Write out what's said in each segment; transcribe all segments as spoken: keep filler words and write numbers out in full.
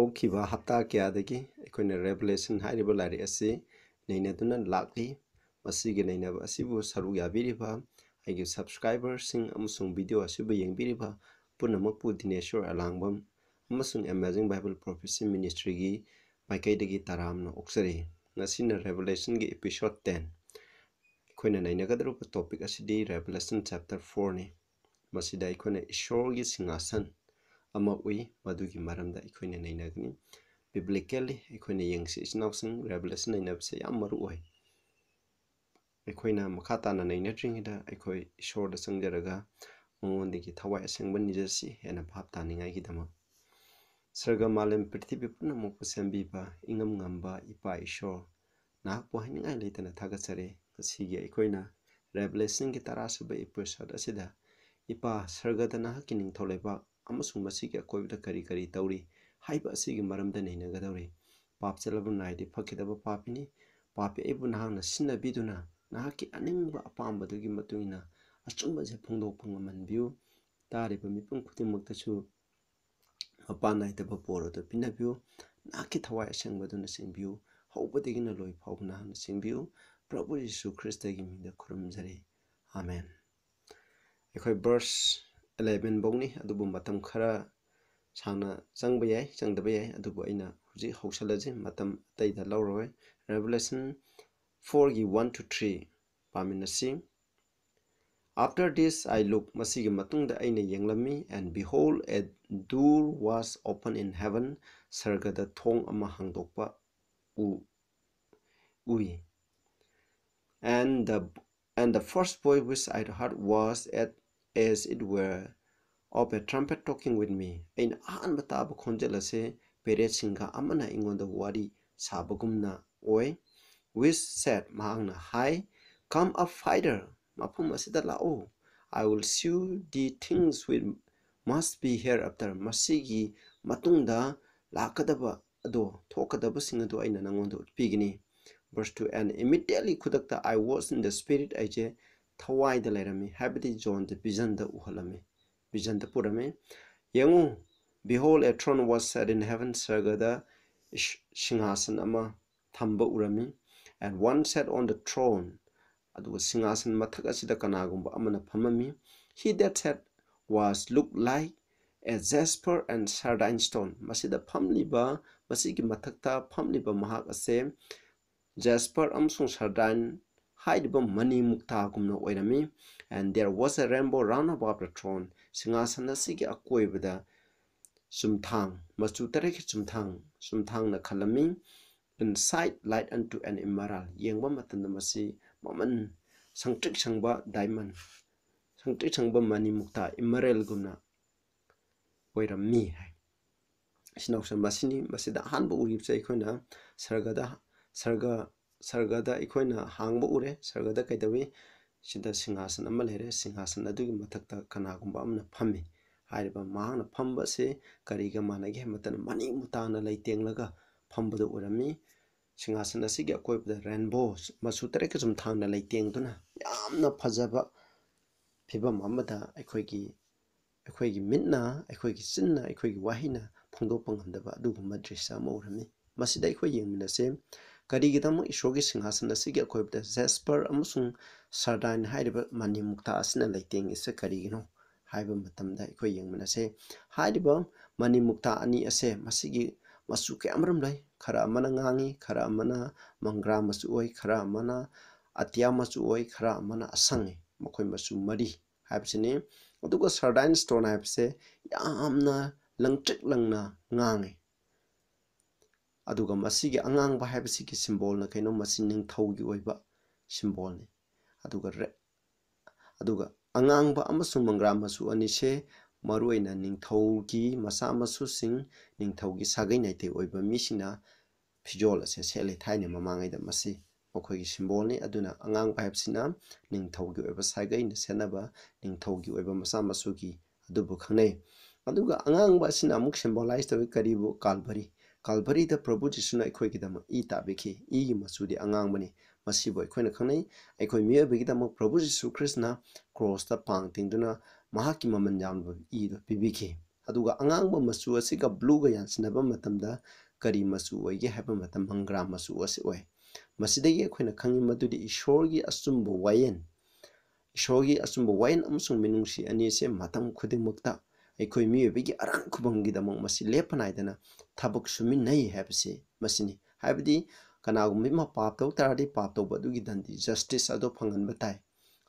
ꯍꯧꯈꯤꯕ ꯍꯞꯇꯥ ꯀꯌꯥꯗꯒꯤ ꯑꯩꯈꯣꯏꯅ Revelation ꯍꯥꯏꯔꯤꯕ ꯂꯥꯏꯔꯤꯛ ꯑꯁꯤ ꯅꯩꯅꯗꯨꯅ ꯂꯥꯛꯂꯤ꯫ ꯃꯁꯤꯒꯤ ꯅꯩꯅꯕ ꯑꯁꯤꯕꯨ ꯁꯔꯨꯛ ꯌꯥꯕꯤꯔꯤꯕ ꯑꯩꯒꯤ subscriberꯁꯤꯡ ꯑꯃꯁꯨꯡ video ꯑꯁꯤꯕꯨ ꯌꯦꯡꯕꯤꯔꯤꯕ ꯄꯨꯝꯅꯃꯛꯄꯨ ꯗꯤꯅꯦꯁꯣꯔ ꯑꯂꯥꯡꯕꯝ ꯑꯃꯁꯨꯡ Amazing Bible Prophecy Ministryꯒꯤ ꯃꯥꯏꯀꯩꯗꯒꯤ ꯇꯔꯥꯝꯅ ꯑꯣꯛꯆꯔꯤ꯫ ꯉꯁꯤꯅ Revelationꯒꯤ episode ten꯫ ꯑꯩꯈꯣꯏꯅ ꯅꯩꯅꯒꯗꯧꯔꯤꯕ topic ꯑꯁꯤꯗꯤ Revelation chapter fourꯅꯤ꯫ ꯃꯁꯤꯗ ꯑꯩꯈꯣꯏꯅ ꯏꯁꯣꯔꯒꯤ ꯁꯤꯡꯍꯥꯁꯟ ꯑꯃ ꯎꯏ, ꯃꯗꯨꯒꯤ ꯃꯔꯝꯗ ꯑꯩꯈꯣꯏꯅ ꯅꯩꯅꯒꯅꯤ꯫ Biblically ꯑꯩꯈꯣꯏꯅ ꯌꯦꯡꯁꯤ, ꯏꯆꯤꯟ ꯏꯅꯥꯎꯁꯤꯡ, Revelation ꯅꯩꯅꯕꯁꯦ ꯌꯥꯝ ꯃꯔꯨ ꯑꯣꯏ꯫ ꯑꯩꯈꯣꯏꯅ ꯃꯈꯥ ꯇꯥꯅ ꯅꯩꯅꯗ꯭ꯔꯤꯉꯩꯗ ꯑꯩꯈꯣꯏ ꯏꯁꯣꯔꯗ ꯆꯪꯖꯔꯒ ꯃꯉꯣꯟꯗꯒꯤ ꯊꯋꯥꯏ ꯑꯁꯦꯡꯕ ꯅꯤꯖꯁꯤ, ꯍꯦꯟꯅ ꯚꯥꯞ ꯇꯥꯅꯤꯡꯉꯥꯏꯒꯤꯗꯃꯛ꯫ ꯁꯔꯒ ꯃꯥꯂꯦꯝ ꯄ꯭ꯔꯤꯊꯤꯕꯤ ꯄꯨꯝꯅꯃꯛꯄꯨ ꯁꯦꯝꯕꯤꯕ ꯏꯉꯝ ꯉꯝꯕ ꯏꯄꯥ ꯏꯁꯣꯔ, ꯅꯍꯥꯛꯄꯨ ꯍꯥꯏꯅꯤꯡꯉꯥꯏ ꯂꯩꯇꯅ ꯊꯥꯒꯠꯆꯔꯤ꯫ ꯉꯁꯤꯒꯤ ꯑꯩꯈꯣꯏꯅ Revelationꯒꯤ ꯇꯔꯥꯁꯨꯕ episode ꯑꯁꯤꯗ ꯏꯄꯥ ꯁꯔꯒꯗ ꯅꯍꯥꯛꯀꯤ ꯅꯤꯡꯊꯧ ꯂꯩꯕꯥꯛ ꯑꯃꯁꯨꯡ ꯃꯁꯤꯒꯤ ꯑꯀꯣꯏꯕꯗ ꯀꯔꯤ ꯀꯔꯤ ꯇꯧꯔꯤ ꯍꯥꯏꯕ ꯑꯁꯤꯒꯤ ꯃꯔꯝꯗ ꯅꯩꯅꯒꯗꯧꯔꯤ꯫ ꯄꯥꯞ ꯆꯦꯜꯂꯕ ꯅꯥꯏꯗꯤ ꯐꯈꯤꯗꯕ ꯄꯥꯄꯤꯅꯤ꯫ ꯄꯥꯄꯤ ꯑꯩꯕꯨ ꯅꯍꯥꯛꯅ ꯁꯤꯟꯅꯕꯤꯗꯨꯅ ꯅꯍꯥꯛꯀꯤ ꯑꯅꯤꯡꯕ ꯑꯄꯥꯝꯕꯗꯨꯒꯤ ꯃꯇꯨꯡ ꯏꯟꯅ ꯑꯆꯨꯝꯕꯁꯦ ꯐꯣꯡꯗꯣꯛꯄ ꯉꯝꯍꯟꯕꯤꯌꯨ꯫ ꯇꯥꯔꯤꯕ ꯃꯤꯄꯨꯝ ꯈꯨꯗꯤꯡꯃꯛꯇꯁꯨ ꯃꯄꯥꯟ ꯅꯥꯏꯗꯕ ꯕꯣꯔ ꯑꯗꯨ ꯄꯤꯅꯕꯤꯌꯨ꯫ ꯅꯍꯥꯛꯀꯤ ꯊꯋꯥꯏ ꯑꯁꯦꯡꯕꯗꯨꯅ ꯁꯦꯡꯕꯤꯌꯨ꯫ ꯍꯧꯕꯗꯒꯤꯅ ꯂꯣꯏ ꯐꯥꯎꯕ ꯅꯍꯥꯛꯅ ꯁꯦꯡꯕꯤꯌꯨ꯫ ꯄ꯭ꯔꯚꯨ ꯌꯤꯁꯨ ꯈ꯭ꯔꯤꯁꯇꯒꯤ ꯃꯤꯡꯗ ꯈꯨꯔꯨꯝꯖꯔꯤ꯫ ꯑꯥꯃꯦꯟ꯫ ꯑꯩꯈꯣꯏ verse eleven ꯐꯥꯎꯅꯤ, ꯑꯗꯨꯕꯨ ꯃꯇꯝ ꯈꯔ ꯁꯥꯡꯅ ꯆꯪꯕ ꯌꯥꯏ, ꯆꯪꯗꯕ ꯌꯥꯏ, ꯑꯗꯨꯕꯨ ꯑꯩꯅ ꯍꯧꯖꯤꯛ ꯍꯧꯁꯜꯂꯁꯤ, ꯃꯇꯝ ꯑꯇꯩꯗ ꯂꯧꯔꯔꯣꯏ꯫ Revelation fourꯒꯤ one to three ꯄꯥꯃꯤꯟꯅꯁꯤ꯫ After this I look, ꯃꯁꯤꯒꯤ ꯃꯇꯨꯡꯗ ꯑꯩꯅ ꯌꯦꯡꯂꯝꯃꯤ, and behold, a door was opened in heaven, ꯁꯔꯒꯗ ꯊꯣꯡ ꯑꯃ ꯍꯥꯡꯗꯣꯛꯄ ꯎ-, ꯎꯏ꯫ And the, and the first voice which I heard was at, as it were, of a trumpet talking with me. ꯑꯩꯅ ꯑꯍꯥꯟꯕ ꯇꯥꯕ ꯈꯣꯟꯖꯦꯜ ꯑꯁꯦ ꯄꯦꯔꯦꯠꯁꯤꯡꯒ ꯑꯃꯅ ꯑꯩꯉꯣꯟꯗ ꯋꯥꯔꯤ ꯁꯥꯕꯒꯨꯝꯅ ꯑꯣꯏ꯫ Which said, ꯃꯍꯥꯛꯅ ꯍꯥꯏ, "Come up hither, ꯃꯐꯝ ꯑꯁꯤꯗ ꯂꯥꯛꯎ꯫ I will show thee things which must be hereafter." ꯃꯁꯤꯒꯤ ꯃꯇꯨꯡꯗ ꯂꯥꯛꯀꯗꯕ ꯑꯗꯣ, ꯊꯣꯛꯀꯗꯕꯁꯤꯡ ꯑꯗꯣ ꯑꯩꯅ ꯅꯪꯉꯣꯟꯗ ꯎꯠꯄꯤꯒꯅꯤ꯫ Verse two, "And immediately, ꯈꯨꯗꯛꯇ, I was in the spirit, ꯑꯩꯁꯦ ꯊꯋꯥꯏꯗ ꯂꯩꯔꯝꯃꯤ", ꯍꯥꯏꯕꯗꯤ ꯖꯣꯟꯗ visionꯗ ꯎꯍꯜꯂꯝꯃꯤ, visionꯗ ꯄꯨꯔꯝꯃꯤ꯫ ꯌꯦꯡꯉꯨ, Behold, a throne was set in heaven. ꯁꯔꯒꯗ ꯏꯁ-, ꯁꯤꯡꯍꯥꯁꯟ ꯑꯃ ꯊꯝꯕ ꯎꯔꯝꯃꯤ꯫ And one sat on the throne. ꯑꯗꯨꯒ ꯁꯤꯡꯍꯥꯁꯟ ꯃꯊꯛ ꯑꯁꯤꯗ ꯀꯅꯥꯒꯨꯝꯕ ꯑꯃꯅ ꯐꯝꯃꯝꯃꯤ꯫ He that sat was looked like a jasper and sardine stone. ꯃꯁꯤꯗ ꯐꯝꯂꯤꯕ, ꯃꯁꯤꯒꯤ ꯃꯊꯛꯇ ꯐꯝꯂꯤꯕ ꯃꯍꯥꯛ ꯑꯁꯦ jasper ꯑꯃꯁꯨꯡ sardine ꯍꯥꯏꯔꯤꯕ ꯃꯅꯤ ꯃꯨꯛꯇꯥꯒꯨꯝꯅ ꯑꯣꯏꯔꯝꯃꯤ꯫ And there was a rainbow round about the throne. ꯁꯤꯡꯍꯥꯁꯟ ꯑꯁꯤꯒꯤ ꯑꯀꯣꯏꯕꯗ ꯆꯨꯝꯊꯥꯡ, ꯃꯆꯨ ꯇꯔꯦꯠꯀꯤ ꯆꯨꯝꯊꯥꯡ, ꯆꯨꯝꯊꯥꯡꯅ ꯈꯜꯂꯝꯃꯤ꯫ In sight like unto an emerald. ꯌꯦꯡꯕ ꯃꯇꯝꯗ ꯃꯁꯤ ꯃꯃꯜ ꯁꯪꯇ꯭ꯔꯤꯛ ꯁꯪꯕ diamond, ꯁꯪꯇ꯭ꯔꯤꯛ ꯁꯪꯕ ꯃꯅꯤ ꯃꯨꯛꯇꯥ, emeraldꯒꯨꯝꯅ ꯑꯣꯏꯔꯝꯃꯤ ꯍꯥꯏ꯫ ꯏꯆꯤꯟ ꯏꯅꯥꯎꯁꯤꯡ, ꯃꯁꯤꯅꯤ, ꯃꯁꯤꯗ ꯑꯍꯥꯟꯕ ꯎꯔꯤꯕꯁꯦ ꯑꯩꯈꯣꯏꯅ ꯁꯔꯒꯗ, ꯁꯔꯒ, ꯁꯔꯒꯗ ꯑꯩꯈꯣꯏꯅ ꯍꯥꯡꯕ ꯎꯔꯦ꯫ ꯁꯔꯒꯗ ꯀꯩꯗꯧꯏ? ꯁꯤꯗ ꯁꯤꯡꯍꯥꯁꯟ ꯑꯃ ꯂꯩꯔꯦ꯫ ꯁꯤꯡꯍꯥꯁꯟ ꯑꯗꯨꯒꯤ ꯃꯊꯛꯇ ꯀꯅꯥꯒꯨꯝꯕ ꯑꯃꯅ ꯐꯝꯃꯤ꯫ ꯍꯥꯏꯔꯤꯕ ꯃꯍꯥꯛꯅ ꯐꯝꯕ ꯑꯁꯤ ꯀꯔꯤꯒ ꯃꯥꯟꯅꯒꯦ ꯍꯥꯏꯕ ꯃꯇꯝꯗ ꯃꯅꯤ ꯃꯨꯛꯇꯥꯅ ꯂꯩꯇꯦꯡꯂꯒ ꯐꯝꯕꯗꯨ ꯑꯣꯏꯔꯝꯃꯤ꯫ ꯁꯤꯡꯍꯥꯁꯟ ꯑꯁꯤꯒꯤ ꯑꯀꯣꯏꯕꯗ rainbow, ꯃꯆꯨ ꯇꯔꯦꯠꯀ ꯆꯨꯝꯊꯥꯡꯅ ꯂꯩꯇꯦꯡꯗꯨꯅ ꯌꯥꯝꯅ ꯐꯖꯕ ꯐꯤꯕꯝ ꯑꯃꯗ ꯑꯩꯈꯣꯏꯒꯤ, ꯑꯩꯈꯣꯏꯒꯤ ꯃꯤꯠꯅ, ꯑꯩꯈꯣꯏꯒꯤ ꯆꯤꯟꯅ, ꯑꯩꯈꯣꯏꯒꯤ ꯋꯥꯍꯩꯅ ꯐꯣꯡꯗꯣꯛꯄ ꯉꯝꯗꯕ ꯑꯗꯨꯒꯨꯝꯕ ꯗ꯭ꯔꯤꯁ꯭ꯌ ꯑꯃ ꯎꯔꯝꯃꯤ꯫ ꯃꯁꯤꯗ ꯑꯩꯈꯣꯏ ꯌꯦꯡꯃꯤꯟꯅꯁꯦ꯫ ꯀꯔꯤꯒꯤꯗꯃꯛ ꯏꯁꯣꯔꯒꯤ ꯁꯤꯡꯍꯥꯁꯟ ꯑꯁꯤꯒꯤ ꯑꯀꯣꯏꯕꯗ jasper ꯑꯃꯁꯨꯡ sardine ꯍꯥꯏꯔꯤꯕ ꯃꯅꯤ ꯃꯨꯛꯇꯥ ꯑꯁꯤꯅ ꯂꯩꯇꯦꯡꯉꯤꯁꯦ ꯀꯔꯤꯒꯤꯅꯣ ꯍꯥꯏꯕ ꯃꯇꯝꯗ ꯑꯩꯈꯣꯏ ꯌꯦꯡꯃꯤꯟꯅꯁꯦ꯫ ꯍꯥꯏꯔꯤꯕ ꯃꯅꯤ ꯃꯨꯛꯇꯥ ꯑꯅꯤ ꯑꯁꯦ ꯃꯁꯤꯒꯤ ꯃꯆꯨ ꯀꯌꯥꯃꯔꯨꯝ ꯂꯩ꯫ ꯈꯔ ꯑꯃꯅ ꯉꯥꯡꯉꯤ, ꯈꯔ ꯑꯃꯅ ꯃꯪꯒ꯭ꯔꯥ ꯃꯆꯨ ꯑꯣꯏ, ꯈꯔ ꯑꯃꯅ ꯑꯇꯤꯌꯥ ꯃꯆꯨ ꯑꯣꯏ, ꯈꯔ ꯑꯃꯅ ꯑꯁꯪꯉꯤ꯫ ꯃꯈꯣꯏ ꯃꯆꯨ ꯃꯔꯤ ꯍꯥꯏꯕꯁꯤꯅꯤ꯫ ꯑꯗꯨꯒ sardine stone ꯍꯥꯏꯕꯁꯦ ꯌꯥꯝꯅ ꯂꯪꯇ꯭ꯔꯤꯛ ꯂꯪꯅ ꯉꯥꯡꯉꯤ꯫ ꯑꯗꯨꯒ ꯃꯁꯤꯒꯤ ꯑꯉꯥꯡꯕ ꯍꯥꯏꯕꯁꯤꯒꯤ symbolꯅ ꯀꯩꯅꯣ? ꯃꯁꯤ ꯅꯤꯡꯊꯧꯒꯤ ꯑꯣꯏꯕ symbolꯅꯤ꯫ ꯑꯗꯨꯒ ꯔꯦ-, ꯑꯗꯨꯒ ꯑꯉꯥꯡꯕ ꯑꯃꯁꯨꯡ ꯃꯪꯒ꯭ꯔꯥ ꯃꯆꯨ ꯑꯅꯤꯁꯦ ꯃꯔꯨꯑꯣꯏꯅ ꯅꯤꯡꯊꯧꯒꯤ ꯃꯆꯥ ꯃꯁꯨꯁꯤꯡ, ꯅꯤꯡꯊꯧꯒꯤ ꯁꯥꯒꯩ ꯅꯥꯇꯩ ꯑꯣꯏꯕ ꯃꯤꯁꯤꯡꯅ ꯐꯤꯖꯣꯜ ꯑꯁꯦ ꯁꯦꯠꯂꯤ꯫ ꯊꯥꯏꯅ ꯃꯃꯥꯡꯉꯩꯗ ꯃꯁꯤ ꯃꯈꯣꯏꯒꯤ symbolꯅꯤ꯫ ꯑꯗꯨꯅ ꯑꯉꯥꯡꯕ ꯍꯥꯏꯕꯁꯤꯅ ꯅꯤꯡꯊꯧꯒꯤ ꯑꯣꯏꯕ ꯁꯥꯒꯩꯅ ꯁꯦꯠꯅꯕ, ꯅꯤꯡꯊꯧꯒꯤ ꯑꯣꯏꯕ ꯃꯆꯥ ꯃꯁꯨꯒꯤ ꯑꯗꯨꯕꯨ ꯈꯪꯅꯩ꯫ ꯑꯗꯨꯒ ꯑꯉꯥꯡꯕ ꯑꯁꯤꯅ ꯑꯃꯨꯛ symbolise ꯇꯧꯏ ꯀꯔꯤꯕꯨ? Calvary꯫ Calvaryꯗ ꯄ꯭ꯔꯚꯨ ꯖꯤꯁꯨꯅ ꯑꯩꯈꯣꯏꯒꯤꯗꯃꯛ ꯏ ꯇꯥꯕꯤꯈꯤ꯫ ꯏꯒꯤ ꯃꯆꯨꯗꯤ ꯑꯉꯥꯡꯕꯅꯤ꯫ ꯃꯁꯤꯕꯨ ꯑꯩꯈꯣꯏꯅ ꯈꯪꯅꯩ꯫ ꯑꯩꯈꯣꯏ ꯃꯤꯑꯣꯏꯕꯒꯤꯗꯃꯛ ꯄ꯭ꯔꯚꯨ ꯖꯤꯁꯨ ꯈ꯭ꯔꯤꯁꯅ crossꯇ ꯄꯥꯡ ꯇꯤꯡꯗꯨꯅ ꯃꯍꯥꯛꯀꯤ ꯃꯃꯜ ꯌꯥꯝꯂꯕ ꯏꯗꯨ ꯄꯤꯕꯤꯈꯤ꯫ ꯑꯗꯨꯒ ꯑꯉꯥꯡꯕ ꯃꯆꯨ ꯑꯁꯤꯒ blue ꯒ ꯌꯥꯟꯁꯤꯟꯅꯕ ꯃꯇꯝꯗ ꯀꯔꯤ ꯃꯆꯨ ꯑꯣꯏꯒꯦ ꯍꯥꯏꯕ ꯃꯇꯝ ꯃꯪꯒ꯭ꯔꯥ ꯃꯆꯨ ꯑꯁꯤ ꯑꯣꯏ꯫ ꯃꯁꯤꯗꯒꯤ ꯑꯩꯈꯣꯏꯅ ꯈꯪꯉꯤ ꯃꯗꯨꯗꯤ ꯏꯁꯣꯔꯒꯤ ꯑꯆꯨꯝꯕ ꯋꯥꯌꯦꯜ, ꯏꯁꯣꯔꯒꯤ ꯑꯆꯨꯝꯕ ꯋꯥꯌꯦꯜ ꯑꯃꯁꯨꯡ ꯃꯤꯅꯨꯡꯁꯤ ꯑꯅꯤ ꯑꯁꯤ ꯃꯇꯝ ꯈꯨꯗꯤꯡꯃꯛꯇ ꯑꯩꯈꯣꯏ ꯃꯤꯑꯣꯏꯕꯒꯤ ꯑꯔꯥꯟ ꯈꯨꯕꯝꯒꯤꯗꯃꯛ ꯃꯁꯤ ꯂꯦꯞꯄ ꯅꯥꯏꯗꯅ ꯊꯕꯛ ꯁꯨꯃꯤꯟꯅꯩ ꯍꯥꯏꯕꯁꯤ ꯃꯁꯤꯅꯤ꯫ ꯍꯥꯏꯕꯗꯤ ꯀꯅꯥꯒꯨꯝꯕ ꯑꯃ ꯄꯥꯞ ꯇꯧ ꯇꯥꯔꯗꯤ ꯄꯥꯞ ꯇꯧꯕ ꯑꯗꯨꯒꯤ ꯗꯟꯗꯤ, justice ꯑꯗꯨ ꯐꯪꯍꯟꯕ ꯇꯥꯏ꯫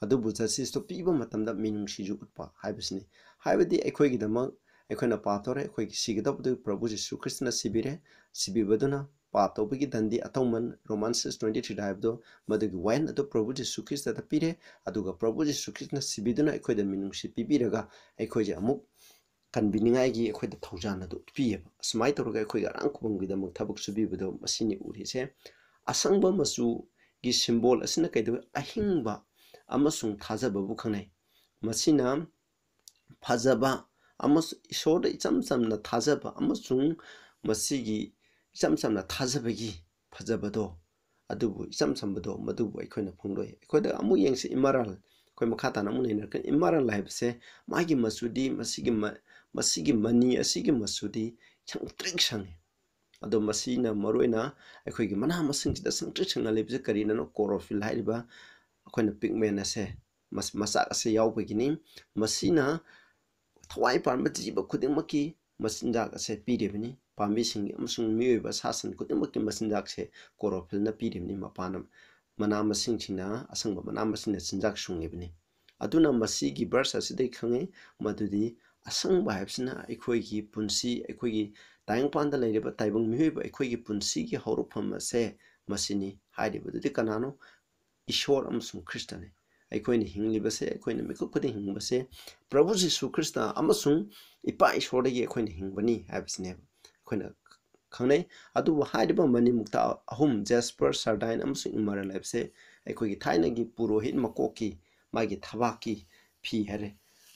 ꯑꯗꯨꯕꯨ justice ꯇꯨ ꯄꯤꯕ ꯃꯇꯝꯗ ꯃꯤꯅꯨꯡꯁꯤꯁꯨ ꯎꯠꯄ ꯍꯥꯏꯕꯁꯤꯅꯤ꯫ ꯍꯥꯏꯕꯗꯤ ꯑꯩꯈꯣꯏꯒꯤꯗꯃꯛ ꯑꯩꯈꯣꯏꯅ ꯄꯥꯞ ꯇꯧꯔꯦ, ꯑꯩꯈꯣꯏꯒꯤ ꯁꯤꯒꯗꯧꯕꯗꯨ ꯄ꯭ꯔꯚꯨ ꯖꯤꯁꯨ ꯈ꯭ꯔꯤꯁꯇꯅ ꯁꯤꯕꯤꯔꯦ꯫ ꯁꯤꯕꯤꯕꯗꯨꯅ ꯄꯥꯞ ꯇꯧꯕꯒꯤ ꯗꯟꯗꯤ, ꯑꯇꯧꯃꯟ, Roman six twenty three ꯗ ꯍꯥꯏꯕꯗꯣ, ꯃꯗꯨꯒꯤ ꯋꯥꯌꯦꯜ ꯑꯗꯨ ꯄ꯭ꯔꯚꯨ ꯖꯤꯁꯨ ꯈ꯭ꯔꯤꯁꯇꯗ ꯄꯤꯔꯦ꯫ ꯑꯗꯨꯒ ꯄ꯭ꯔꯚꯨ ꯖꯤꯁꯨ ꯈ꯭ꯔꯤꯁꯇꯅ ꯁꯤꯕꯤꯗꯨꯅ ꯑꯩꯈꯣꯏꯗ ꯃꯤꯅꯨꯡꯁꯤ ꯄꯤꯕꯤꯔꯒ ꯑꯩꯈꯣꯏꯁꯦ ꯑꯃꯨꯛ ꯀꯟꯕꯤꯅꯤꯡꯉꯥꯏꯒꯤ ꯑꯩꯈꯣꯏꯗ ꯊꯧꯖꯥꯜ ꯑꯗꯨ ꯎꯠꯄꯤꯌꯦꯕ꯫ ꯑꯁꯨꯃꯥꯏꯅ ꯇꯧꯔꯒ ꯑꯩꯈꯣꯏꯒꯤ ꯑꯔꯥꯡ ꯈꯨꯕꯝꯒꯤꯗꯃꯛ ꯊꯕꯛ ꯁꯨꯕꯤꯕꯗꯣ ꯃꯁꯤꯅꯤ ꯎꯔꯤꯁꯦ꯫ ꯑꯁꯪꯕ ꯃꯆꯨꯒꯤ symbol ꯑꯁꯤꯅ ꯀꯩꯗꯧꯋꯤ? ꯑꯍꯤꯡꯕ ꯑꯃꯁꯨꯡ ꯊꯥꯖꯕꯕꯨ ꯈꯪꯅꯩ꯫ ꯃꯁꯤꯅ ꯐꯖꯕ ꯑꯃꯁꯨꯡ ꯏꯁꯣꯔꯗ ꯏꯆꯝ ꯆꯝꯅ ꯊꯥꯖꯕ ꯑꯃꯁꯨꯡ ꯃꯁꯤꯒꯤ ꯏꯆꯝ ꯆꯝꯅ ꯊꯥꯖꯕꯒꯤ ꯐꯖꯕꯗꯣ, ꯑꯗꯨꯕꯨ ꯏꯆꯝ ꯆꯝꯕꯗꯣ, ꯃꯗꯨꯕꯨ ꯑꯩꯈꯣꯏꯅ ꯐꯪꯂꯣꯏ꯫ ꯑꯩꯈꯣꯏꯗ ꯑꯃꯨꯛ ꯌꯦꯡꯁꯤ, emerald꯫ ꯑꯩꯈꯣꯏ ꯃꯈꯥ ꯇꯥꯅ ꯑꯃꯨꯛ ꯅꯩꯅꯔꯛꯀꯅꯤ꯫ Emerald ꯍꯥꯏꯕꯁꯦ ꯃꯥꯒꯤ ꯃꯆꯨꯗꯤ, ꯃꯁꯤꯒꯤ ꯃ-, ꯃꯁꯤꯒꯤ ꯃꯅꯤ ꯑꯁꯤꯒꯤ ꯃꯆꯨꯗꯤ ꯁꯪꯇ꯭ꯔꯤꯛ ꯁꯪꯉꯤ꯫ ꯑꯗꯣ ꯃꯁꯤꯅ ꯃꯔꯨꯑꯣꯏꯅ ꯑꯩꯈꯣꯏꯒꯤ ꯃꯅꯥ ꯃꯁꯤꯡꯁꯤꯗ ꯁꯪꯇ꯭ꯔꯤꯛ ꯁꯪꯅ ꯂꯩꯕꯁꯦ ꯀꯔꯤꯅꯅꯣ? Chlorophyll ꯍꯥꯏꯔꯤꯕ ꯑꯩꯈꯣꯏꯅ pigment ꯑꯁꯦ, ꯃꯁ-, ꯃꯆꯥꯛ ꯑꯁꯦ ꯌꯥꯎꯕꯒꯤꯅꯤ꯫ ꯃꯁꯤꯅ ꯊꯋꯥꯏ ꯄꯥꯟꯕ ꯖꯤꯕ ꯈꯨꯗꯤꯡꯃꯛꯀꯤ ꯃꯆꯤꯟꯖꯥꯛ ꯑꯁꯦ ꯄꯤꯔꯤꯕꯅꯤ꯫ ꯄꯥꯝꯕꯤꯁꯤꯡꯒꯤ ꯑꯃꯁꯨꯡ ꯃꯤꯑꯣꯏꯕ ꯁꯥ ꯁꯟ ꯈꯨꯗꯤꯡꯃꯛꯀꯤ ꯃꯆꯤꯟꯖꯥꯛꯁꯦ chlorophyll ꯅ ꯄꯤꯔꯤꯕꯅꯤ꯫ ꯃꯄꯥꯟꯅ ꯃꯅꯥ ꯃꯁꯤꯡꯁꯤꯡꯅ, ꯑꯁꯪꯕ ꯃꯅꯥ ꯃꯁꯤꯡꯅ ꯆꯤꯟꯖꯥꯛ ꯁꯨꯡꯉꯤꯕꯅꯤ꯫ ꯑꯗꯨꯅ ꯃꯁꯤꯒꯤ verse ꯑꯁꯤꯗꯒꯤ ꯈꯪꯉꯤ ꯃꯗꯨꯗꯤ ꯑꯁꯪꯕ ꯍꯥꯏꯕꯁꯤꯅ ꯑꯩꯈꯣꯏꯒꯤ ꯄꯨꯟꯁꯤ, ꯑꯩꯈꯣꯏꯒꯤ ꯇꯥꯏꯕꯪꯄꯥꯟꯗ ꯂꯩꯔꯤꯕ ꯇꯥꯏꯕꯪ ꯃꯤꯑꯣꯏꯕ ꯑꯩꯈꯣꯏꯒꯤ ꯄꯨꯟꯁꯤꯒꯤ ꯍꯧꯔꯛꯐꯝ ꯑꯁꯦ ꯃꯁꯤꯅꯤ꯫ ꯍꯥꯏꯔꯤꯕꯗꯨꯗꯤ ꯀꯅꯥꯅꯣ? ꯏꯁꯣꯔ ꯑꯃꯁꯨꯡ ꯈ꯭ꯔꯤꯁꯇꯅꯤ꯫ ꯑꯩꯈꯣꯏꯅ ꯍꯤꯡꯂꯤꯕꯁꯦ, ꯑꯩꯈꯣꯏꯅ ꯃꯤꯀꯨꯞ ꯈꯨꯗꯤꯡ ꯍꯤꯡꯕꯁꯦ ꯄ꯭ꯔꯚꯨ ꯖꯤꯁꯨ ꯈ꯭ꯔꯤꯁꯇ ꯑꯃꯁꯨꯡ ꯏꯄꯥ ꯏꯁꯣꯔꯗꯒꯤ ꯑꯩꯈꯣꯏꯅ ꯍꯤꯡꯕꯅꯤ ꯍꯥꯏꯕꯁꯤꯅꯦꯕ ꯑꯩꯈꯣꯏꯅ ꯈꯪꯅꯩ꯫ ꯑꯗꯨꯕꯨ ꯍꯥꯏꯔꯤꯕ ꯃꯅꯤ ꯃꯨꯛꯇꯥ ꯑꯍꯨꯝ, jasper, sardine ꯑꯃꯁꯨꯡ emerald ꯍꯥꯏꯕꯁꯦ ꯑꯩꯈꯣꯏꯒꯤ ꯊꯥꯏꯅꯒꯤ ꯄꯨꯔꯣꯍꯤꯠ ꯃꯀꯣꯛꯀꯤ ꯃꯥꯒꯤ ꯊꯕꯥꯛꯀꯤ ꯐꯤ ꯍꯥꯏꯔꯦ꯫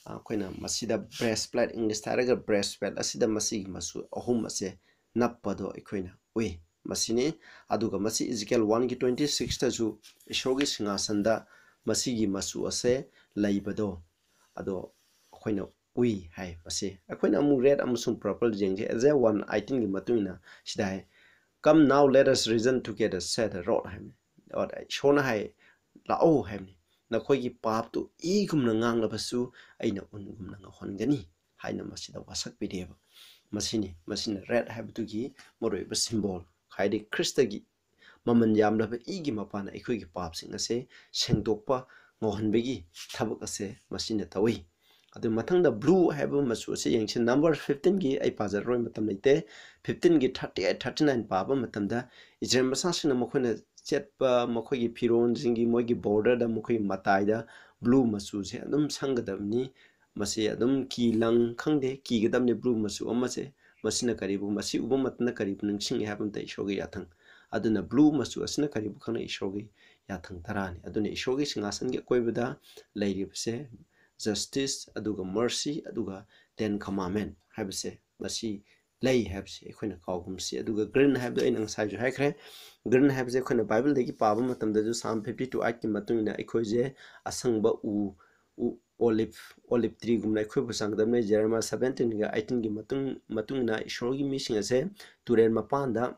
ꯑꯩꯈꯣꯏꯅ ꯃꯁꯤꯗ breastplate, English ꯇ ꯍꯥꯏꯔꯒ breastplate ꯑꯁꯤꯗ ꯃꯁꯤꯒꯤ ꯃꯆꯨ ꯑꯍꯨꯝ ꯑꯁꯦ ꯅꯞꯄꯗꯣ ꯑꯩꯈꯣꯏꯅ ꯎꯏ꯫ ꯃꯁꯤꯅꯤ꯫ ꯑꯗꯨꯒ ꯃꯁꯤ Ezekiel one ꯒꯤ twenty six ꯇꯁꯨ ꯏꯁꯣꯔꯒꯤ ꯁꯤꯡꯍꯥꯁꯟꯗ ꯃꯁꯤꯒꯤ ꯃꯆꯨ ꯑꯁꯦ ꯂꯩꯕꯗꯣ ꯑꯗꯣ ꯑꯩꯈꯣꯏꯅ ꯎꯏ ꯍꯥꯏ꯫ ꯃꯁꯤ ꯑꯩꯈꯣꯏꯅ ꯑꯃꯨꯛ red ꯑꯃꯁꯨꯡ purple ꯌꯦꯡꯁꯤ꯫ Isaiah one eighteen ꯒꯤ ꯃꯇꯨꯡ ꯏꯟꯅ ꯁꯤꯗ ꯍꯥꯏ, "Come now, let us reason together, said the Lord" ꯍꯥꯏꯕꯅꯤ꯫ ꯑꯣ, ꯏꯁꯣꯔꯅ ꯍꯥꯏ, "ꯂꯥꯛꯑꯣ" ꯍꯥꯏꯕꯅꯤ, "ꯅꯈꯣꯏꯒꯤ ꯄꯥꯞꯇꯨ ꯏꯒꯨꯝꯅ ꯉꯥꯡꯂꯕꯁꯨ ꯑꯩꯅ ꯎꯟꯒꯨꯝꯅ ꯉꯧꯍꯟꯒꯅꯤ" ꯍꯥꯏꯅ ꯃꯁꯤꯗ ꯋꯥꯁꯛꯄꯤꯔꯦꯕ꯫ ꯃꯁꯤꯅꯤ, ꯃꯁꯤꯅ red ꯍꯥꯏꯕꯗꯨꯒꯤ ꯃꯔꯨꯑꯣꯏꯕ symbol꯫ ꯍꯥꯏꯗꯤ ꯈ꯭ꯔꯤꯁꯇꯒꯤ ꯃꯃꯜ ꯌꯥꯝꯂꯕ ꯏꯒꯤ ꯃꯄꯥꯟꯅ ꯑꯩꯈꯣꯏꯒꯤ ꯄꯥꯞꯁꯤꯡ ꯑꯁꯦ ꯁꯦꯡꯗꯣꯛꯄ ꯉꯧꯍꯟꯕꯒꯤ ꯊꯕꯛ ꯑꯁꯦ ꯃꯁꯤꯅ ꯇꯧꯏ꯫ ꯑꯗꯨ ꯃꯊꯪꯗ blue ꯍꯥꯏꯕ ꯃꯆꯨ ꯑꯁꯤ ꯌꯦꯡꯁꯤ꯫ Number fifteen ꯒꯤ ꯑꯩ ꯄꯥꯖꯔꯔꯣꯏ, ꯃꯇꯝ ꯂꯩꯇꯦ꯫ Fifteen ꯒꯤ thirty eight, thirty nine ꯄꯥꯕ ꯃꯇꯝꯗ ꯏꯁꯔꯥꯌꯦꯜ ꯃꯆꯥꯁꯤꯡꯅ ꯃꯈꯣꯏꯅ ꯆꯦꯠꯄ ꯃꯈꯣꯏꯒꯤ ꯐꯤꯔꯣꯟꯁꯤꯡꯒꯤ, ꯃꯣꯏꯒꯤ border ꯗ, ꯃꯈꯣꯏꯒꯤ ꯃꯇꯥꯏꯗ blue ꯃꯆꯨꯁꯦ ꯑꯗꯨꯝ ꯁꯪꯒꯗꯕꯅꯤ꯫ ꯃꯁꯤ ꯑꯗꯨꯝ ꯀꯤ ꯂꯪ ꯈꯪꯗꯦ, ꯀꯤꯒꯗꯕꯅꯤ blue ꯃꯆꯨ ꯑꯃꯁꯦ꯫ ꯃꯁꯤꯅ ꯀꯔꯤꯕꯨ, ꯃꯁꯤ ꯎꯕ ꯃꯇꯝꯗ ꯀꯔꯤꯕꯨ ꯅꯤꯡꯁꯤꯡꯏ ꯍꯥꯏꯕ ꯃꯇꯝꯗ ꯏꯁꯣꯔꯒꯤ ꯌꯥꯊꯪ꯫ ꯑꯗꯨꯅ blue ꯃꯆꯨ ꯑꯁꯤꯅ ꯀꯔꯤꯕꯨ ꯈꯪꯅꯩ? ꯏꯁꯣꯔꯒꯤ ꯌꯥꯊꯪ ꯇꯔꯥꯅꯤ꯫ ꯑꯗꯨꯅ ꯏꯁꯣꯔꯒꯤ ꯁꯤꯡꯍꯥꯁꯟꯒꯤ ꯑꯀꯣꯏꯕꯗ ꯂꯩꯔꯤꯕꯁꯦ justice, ꯑꯗꯨꯒ mercy, ꯑꯗꯨꯒ ten commandment ꯍꯥꯏꯕꯁꯦ, ꯃꯁꯤ ꯂꯩ ꯍꯥꯏꯕꯁꯤ ꯑꯩꯈꯣꯏꯅ ꯀꯥꯎꯒꯨꯝꯁꯤ꯫ ꯑꯗꯨꯒ green ꯍꯥꯏꯕꯗꯣ ꯑꯩꯅ ꯉꯁꯥꯏꯁꯨ ꯍꯥꯏꯈ꯭ꯔꯦ꯫ Green ꯍꯥꯏꯕꯁꯦ ꯑꯩꯈꯣꯏꯅ ꯕꯥꯏꯕꯜꯗꯒꯤ ꯄꯥꯕ ꯃꯇꯝꯗꯁꯨ Psalm fifty two eight ꯀꯤ ꯃꯇꯨꯡ ꯏꯟꯅ ꯑꯩꯈꯣꯏꯁꯦ ꯑꯁꯪꯕ ꯎ, ꯎ, olive, olive tree ꯒꯨꯝꯅ ꯑꯩꯈꯣꯏꯕꯨ ꯆꯥꯡꯗꯝꯅꯩ꯫ Jeremiah seventeen ꯒ eighteen ꯒꯤ ꯃꯇꯨꯡ, ꯃꯇꯨꯡ ꯏꯟꯅ ꯏꯁꯣꯔꯒꯤ ꯃꯤꯁꯤꯡ ꯑꯁꯦ ꯇꯨꯔꯦꯜ ꯃꯄꯥꯟꯗ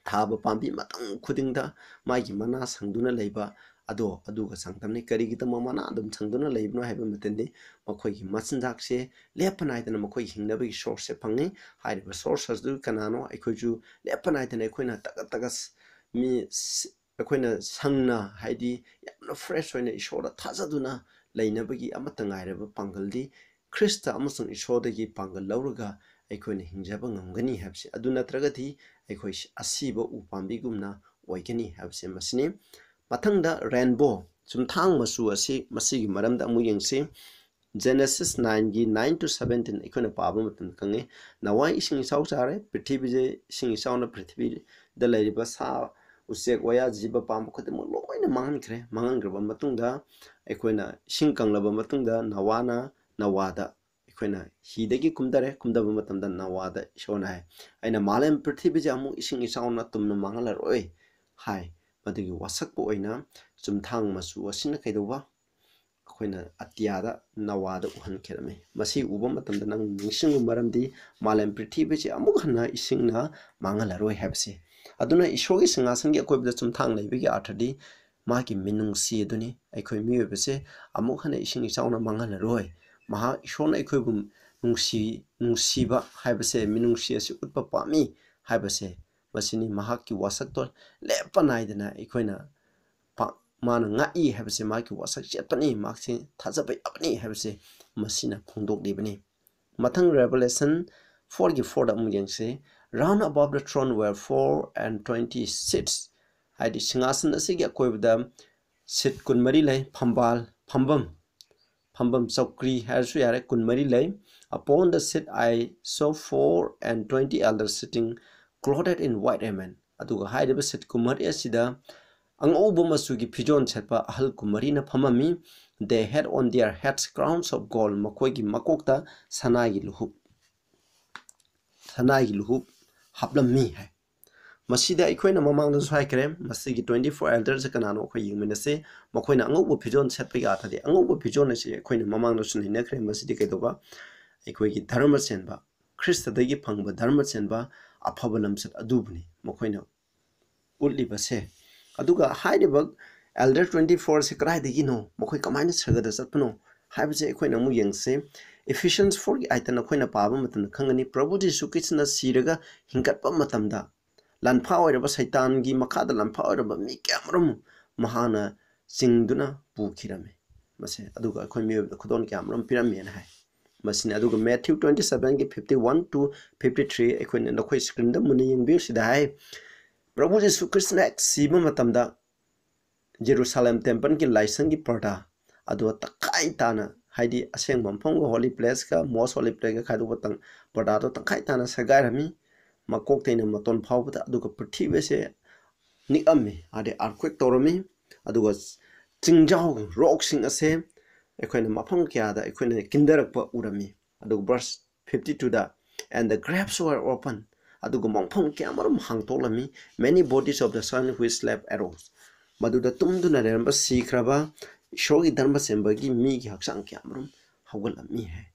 ꯊꯥꯕ ꯄꯥꯝꯕꯤ ꯃꯇꯝ ꯈꯨꯗꯤꯡꯗ ꯃꯥꯒꯤ ꯃꯅꯥ ꯁꯪꯗꯨꯅ ꯂꯩꯕ ꯑꯗꯣ, ꯑꯗꯨꯒ ꯆꯥꯡꯗꯝꯅꯩ꯫ ꯀꯔꯤꯒꯤꯗꯃꯛ ꯃꯅꯥ ꯑꯗꯨꯝ ꯁꯪꯗꯨꯅ ꯂꯩꯕꯅꯣ ꯍꯥꯏꯕ ꯃꯇꯝꯗꯤ ꯃꯈꯣꯏꯒꯤ ꯃꯆꯤꯟꯖꯥꯛꯁꯦ ꯂꯦꯞꯄ ꯅꯥꯏꯗꯅ ꯃꯈꯣꯏꯒꯤ ꯍꯤꯡꯅꯕꯒꯤ source ꯁꯦ ꯐꯪꯉꯤ꯫ ꯍꯥꯏꯔꯤꯕ source ꯑꯗꯨ ꯀꯅꯥꯅꯣ? ꯑꯩꯈꯣꯏꯁꯨ ꯂꯦꯞꯄ ꯅꯥꯏꯗꯅ ꯑꯩꯈꯣꯏꯅ ꯇꯒꯠ ꯇꯒꯠ ꯃꯤ ꯁ-, ꯑꯩꯈꯣꯏꯅ ꯁꯪꯅ, ꯍꯥꯏꯗꯤ ꯌꯥꯝꯅ fresh ꯑꯣꯏꯅ ꯏꯁꯣꯔꯗ ꯊꯥꯖꯗꯨꯅ ꯂꯩꯅꯕꯒꯤ ꯑꯃꯠꯇ ꯉꯥꯏꯔꯕ ꯄꯥꯡꯒꯜꯗꯤ ꯈ꯭ꯔꯤꯁꯇ ꯑꯃꯁꯨꯡ ꯏꯁꯣꯔꯗꯒꯤ ꯄꯥꯡꯒꯜ ꯂꯧꯔꯒ ꯑꯩꯈꯣꯏꯅ ꯍꯤꯡꯖꯕ ꯉꯝꯒꯅꯤ ꯍꯥꯏꯕꯁꯦ꯫ ꯑꯗꯨ ꯅꯠꯇ꯭ꯔꯒꯗꯤ ꯑꯩꯈꯣꯏ ꯑꯁꯤꯕ ꯎ ꯄꯥꯝꯕꯤꯒꯨꯝꯅ ꯑꯣꯏꯒꯅꯤ ꯍꯥꯏꯕꯁꯦ ꯃꯁꯤꯅꯤ꯫ ꯃꯊꯪꯗ rainbow, ꯆꯨꯝꯊꯥꯡ ꯃꯆꯨ ꯑꯁꯤ, ꯃꯁꯤꯒꯤ ꯃꯔꯝꯗ ꯑꯃꯨꯛ ꯌꯦꯡꯁꯤ꯫ Genesis nine ꯒꯤ nine to seventeen ꯑꯩꯈꯣꯏꯅ ꯄꯥꯕ ꯃꯇꯝꯗ ꯈꯪꯉꯤ, ꯅꯋꯥ ꯏꯁꯤꯡ ꯏꯆꯥꯎ ꯆꯥꯔꯦ, ꯄ꯭ꯔꯤꯊꯤꯕꯤꯁꯦ ꯏꯁꯤꯡ ꯏꯆꯥꯎꯅ ꯄ꯭ꯔꯤꯊꯤꯕꯤꯗ ꯂꯩꯔꯤꯕ ꯁꯥ, ꯎꯆꯦꯛ, ꯋꯥꯌꯥ, ꯖꯤꯕ ꯄꯥꯟꯕ ꯈꯨꯗꯤꯡꯃꯛ ꯂꯣꯏꯅ ꯃꯥꯡꯍꯟꯈ꯭ꯔꯦ꯫ ꯃꯥꯡꯍꯟꯈ꯭ꯔꯕ ꯃꯇꯨꯡꯗ ꯑꯩꯈꯣꯏꯅ ꯏꯁꯤꯡ ꯀꯪꯂꯕ ꯃꯇꯨꯡꯗ ꯅꯋꯥꯅ, ꯅꯋꯥꯗ ꯑꯩꯈꯣꯏꯅ ꯍꯤꯗꯒꯤ ꯀꯨꯝꯊꯔꯦ꯫ ꯀꯨꯝꯊꯕ ꯃꯇꯝꯗ ꯅꯋꯥꯗ ꯏꯁꯣꯔꯅ ꯍꯥꯏ, "ꯑꯩꯅ ꯃꯥꯂꯦꯝ ꯄ꯭ꯔꯤꯊꯤꯕꯤꯁꯦ ꯑꯃꯨꯛ ꯏꯁꯤꯡ ꯏꯆꯥꯎꯅ ꯇꯨꯝꯅ ꯃꯥꯡꯍꯜꯂꯔꯣꯏ" ꯍꯥꯏ꯫ ꯃꯗꯨꯒꯤ ꯋꯥꯁꯛꯄ ꯑꯣꯏꯅ ꯆꯨꯝꯊꯥꯡ ꯃꯆꯨ ꯑꯁꯤꯅ ꯀꯩꯗꯧꯕ? ꯑꯩꯈꯣꯏꯅ ꯑꯇꯤꯌꯥꯗ ꯅꯋꯥꯗ ꯎꯍꯟꯈꯤꯔꯝꯃꯤ꯫ ꯃꯁꯤ ꯎꯕ ꯃꯇꯝꯗ ꯅꯪ ꯅꯤꯡꯁꯤꯡꯕ ꯃꯔꯝꯗꯤ ꯃꯥꯂꯦꯝ ꯄ꯭ꯔꯤꯊꯤꯕꯤꯁꯤ ꯑꯃꯨꯛ ꯍꯟꯅ ꯏꯁꯤꯡꯅ ꯃꯥꯡꯍꯜꯂꯔꯣꯏ ꯍꯥꯏꯕꯁꯦ꯫ ꯑꯗꯨꯅ ꯏꯁꯣꯔꯒꯤ ꯁꯤꯡꯍꯥꯁꯟꯒꯤ ꯑꯀꯣꯏꯕꯗ ꯆꯨꯝꯊꯥꯡ ꯂꯩꯕꯒꯤ ꯑꯥꯔꯊꯗꯤ ꯃꯥꯒꯤ ꯃꯤꯅꯨꯡꯁꯤ ꯑꯗꯨꯅꯤ꯫ ꯑꯩꯈꯣꯏ ꯃꯤꯑꯣꯏꯕꯁꯦ ꯑꯃꯨꯛ ꯍꯟꯅ ꯏꯁꯤꯡ ꯏꯆꯥꯎꯅ ꯃꯥꯡꯍꯜꯂꯔꯣꯏ꯫ ꯃꯍꯥꯛ, ꯏꯁꯣꯔꯅ ꯑꯩꯈꯣꯏꯕꯨ ꯅꯨꯡꯁꯤ, ꯅꯨꯡꯁꯤꯕ ꯍꯥꯏꯕꯁꯦ, ꯃꯤꯅꯨꯡꯁꯤ ꯑꯁꯤ ꯎꯠꯄ ꯄꯥꯝꯃꯤ ꯍꯥꯏꯕꯁꯦ, ꯃꯁꯤꯅꯤ꯫ ꯃꯍꯥꯛꯀꯤ ꯋꯥꯁꯛꯇꯣ ꯂꯦꯞꯄ ꯅꯥꯏꯗꯅ ꯑꯩꯈꯣꯏꯅ ꯄꯥ-, ꯃꯥꯅ ꯉꯥꯛꯏ ꯍꯥꯏꯕꯁꯦ, ꯃꯍꯥꯛꯀꯤ ꯋꯥꯁꯛ ꯆꯦꯠꯄꯅꯤ, ꯃꯍꯥꯛꯁꯦ ꯊꯥꯖꯕ ꯌꯥꯕꯅꯤ ꯍꯥꯏꯕꯁꯦ ꯃꯁꯤꯅ ꯐꯣꯡꯗꯣꯛꯂꯤꯕꯅꯤ꯫ ꯃꯊꯪ Revelation fourꯒꯤ fourꯗ ꯑꯃꯨꯛ ꯌꯦꯡꯁꯤ꯫ "Round about the throne were four and twenty seats", ꯍꯥꯏꯗꯤ ꯁꯤꯡꯍꯥꯁꯟ ꯑꯁꯤꯒꯤ ꯑꯀꯣꯏꯕꯗ ꯁꯤꯠ ꯀꯨꯟꯃꯔꯤ ꯂꯩ, ꯐꯝꯕꯥꯜ, ꯐꯝꯕꯝ, ꯐꯝꯕꯝ ꯆꯧꯀ꯭ꯔꯤ ꯍꯥꯏꯔꯁꯨ ꯌꯥꯔꯦ, ꯀꯨꯟꯃꯔꯤ ꯂꯩ꯫ "Upon the seat I saw four and twenty elders sitting, clothed in white raiment", ꯑꯗꯨꯒ ꯍꯥꯏꯔꯤꯕ ꯁꯤꯠ ꯀꯨꯟꯃꯔꯤ ꯑꯁꯤꯗ ꯑꯉꯧꯕ ꯃꯆꯨꯒꯤ ꯐꯤꯖꯣꯜ ꯁꯦꯠꯄ ꯑꯍꯜ ꯀꯨꯟꯃꯔꯤꯅ ꯐꯝꯃꯝꯃꯤ꯫ "They had on their heads crowns of gold", ꯃꯈꯣꯏꯒꯤ ꯃꯀꯣꯛꯇ ꯁꯅꯥꯒꯤ ꯂꯨꯍꯨꯞ, ꯁꯅꯥꯒꯤ ꯂꯨꯍꯨꯞ ꯍꯥꯞꯂꯝꯃꯤ ꯍꯥꯏ꯫ ꯃꯁꯤꯗ ꯑꯩꯈꯣꯏꯅ ꯃꯃꯥꯡꯗꯁꯨ ꯍꯥꯏꯈ꯭ꯔꯦ, ꯃꯁꯤꯒꯤ twenty four elderꯁꯦ ꯀꯅꯥꯅꯣ ꯑꯩꯈꯣꯏ ꯌꯦꯡꯃꯤꯟꯅꯁꯤ꯫ ꯃꯈꯣꯏꯅ ꯑꯉꯧꯕ ꯐꯤꯖꯣꯜ ꯁꯦꯠꯄꯒꯤ ꯑꯥꯔꯊꯗꯤ, ꯑꯉꯧꯕ ꯐꯤꯖꯣꯜ ꯑꯁꯤ ꯑꯩꯈꯣꯏꯅ ꯃꯃꯥꯡꯗꯁꯨ ꯅꯩꯅꯈ꯭ꯔꯦ꯫ ꯃꯁꯤꯗꯤ ꯀꯩꯗꯧꯕ? ꯑꯩꯈꯣꯏꯒꯤ ꯙꯔꯃ ꯆꯦꯟꯕ, ꯈ꯭ꯔꯤꯁꯇꯗꯒꯤ ꯐꯪꯕ ꯙꯔꯃ ꯆꯦꯟꯕ ꯑꯐꯕ ꯂꯝꯆꯠ ꯑꯗꯨꯕꯨꯅꯤ ꯃꯈꯣꯏꯅ ꯎꯠꯂꯤꯕꯁꯦ꯫ ꯑꯗꯨꯒ ꯍꯥꯏꯔꯤꯕ elder twenty fourꯁꯦ ꯀꯗꯥꯏꯗꯒꯤꯅꯣ? ꯃꯈꯣꯏ ꯀꯃꯥꯏꯅ ꯁꯔꯒꯗ ꯆꯠꯄꯅꯣ ꯍꯥꯏꯕꯁꯦ ꯑꯩꯈꯣꯏꯅ ꯑꯃꯨꯛ ꯌꯦꯡꯁꯦ꯫ Ephesians fourꯒꯤ ꯑꯥꯏꯇꯟ ꯑꯩꯈꯣꯏꯅ ꯄꯥꯕ ꯃꯇꯝꯗ ꯈꯪꯒꯅꯤ, ꯄ꯭ꯔꯚꯨ ꯖꯤꯁꯨ ꯈ꯭ꯔꯤꯁꯇꯅ ꯁꯤꯔꯒ ꯍꯤꯡꯒꯠꯄ ꯃꯇꯝꯗ ꯂꯥꯟꯐꯥ ꯑꯣꯏꯔꯕ ꯁꯩꯇꯥꯟꯒꯤ ꯃꯈꯥꯗ ꯂꯥꯟꯐꯥ ꯑꯣꯏꯔꯕ ꯃꯤ ꯀꯌꯥꯃꯔꯨꯝ ꯃꯍꯥꯛꯅ ꯆꯤꯡꯗꯨꯅ ꯄꯨꯈꯤꯔꯝꯃꯤ꯫ ꯃꯁꯦ ꯑꯗꯨꯒ ꯑꯩꯈꯣꯏ ꯃꯤꯑꯣꯏꯕꯗ ꯈꯨꯗꯣꯜ ꯀꯌꯥꯃꯔꯨꯝ ꯄꯤꯔꯝꯃꯦꯅ ꯍꯥꯏ꯫ ꯃꯁꯤꯅꯤ꯫ ꯑꯗꯨꯒ Matthew twenty sevenꯒꯤ fifty one to fifty three ꯑꯩꯈꯣꯏꯅ, ꯅꯈꯣꯏ screenꯗ ꯃꯨꯟꯅ ꯌꯦꯡꯕꯤꯌꯨ꯫ ꯁꯤꯗ ꯍꯥꯏ, ꯄ꯭ꯔꯚꯨ ꯖꯤꯁꯨ ꯈ꯭ꯔꯤꯁꯇꯅ ꯍꯦꯛ ꯁꯤꯕ ꯃꯇꯝꯗ ꯖꯦꯔꯨꯁꯥꯂꯦꯝ ꯇꯦꯝꯄꯜꯒꯤ ꯂꯥꯏꯁꯪꯒꯤ ꯄꯔꯗꯥ ꯑꯗꯨ ꯇꯪꯈꯥꯏ ꯇꯥꯅ, ꯍꯥꯏꯗꯤ ꯑꯁꯦꯡꯕ ꯃꯐꯝꯒ holy placeꯀ most holy placeꯀ ꯈꯥꯏꯗꯣꯛꯄ ꯇꯪ-, ꯄꯔꯗꯥꯗꯣ ꯇꯪꯈꯥꯏ ꯇꯥꯅ ꯁꯦꯒꯥꯏꯔꯝꯃꯤ, ꯃꯀꯣꯛꯇꯩꯅ ꯃꯇꯣꯟ ꯐꯥꯎꯕꯗ꯫ ꯑꯗꯨꯒ ꯄ꯭ꯔꯤꯊꯤꯕꯤ ꯑꯁꯦ ꯅꯤꯛꯑꯝꯃꯤ, ꯍꯥꯏꯗꯤ earthquake ꯇꯧꯔꯝꯃꯤ꯫ ꯑꯗꯨꯒ ꯆꯤꯡꯖꯥꯎ, ꯔꯣꯛꯁꯤꯡ ꯑꯁꯦ ꯑꯩꯈꯣꯏꯅ ꯃꯐꯝ ꯀꯌꯥꯗ ꯑꯩꯈꯣꯏꯅ ꯀꯤꯟꯊꯔꯛꯄ ꯎꯔꯝꯃꯤ꯫ ꯑꯗꯨꯒ verse fifty twoꯗ, "And the graves were open", ꯑꯗꯨꯒ ꯃꯐꯝ ꯀꯌꯥꯃꯔꯨꯝ ꯍꯥꯡꯇꯣꯛꯂꯝꯃꯤ꯫ "Many bodies of the saints which slept arose", ꯃꯗꯨꯗ ꯇꯨꯝꯗꯨꯅ ꯂꯩꯔꯝꯕ ꯁꯤꯈ꯭ꯔꯕ ꯏꯁꯣꯔꯒꯤ ꯙꯔꯃ ꯆꯦꯟꯕꯒꯤ ꯃꯤꯒꯤ ꯍꯛꯆꯥꯡ ꯀꯌꯥꯃꯔꯨꯝ ꯍꯧꯒꯠꯂꯝꯃꯤ ꯍꯥꯏ꯫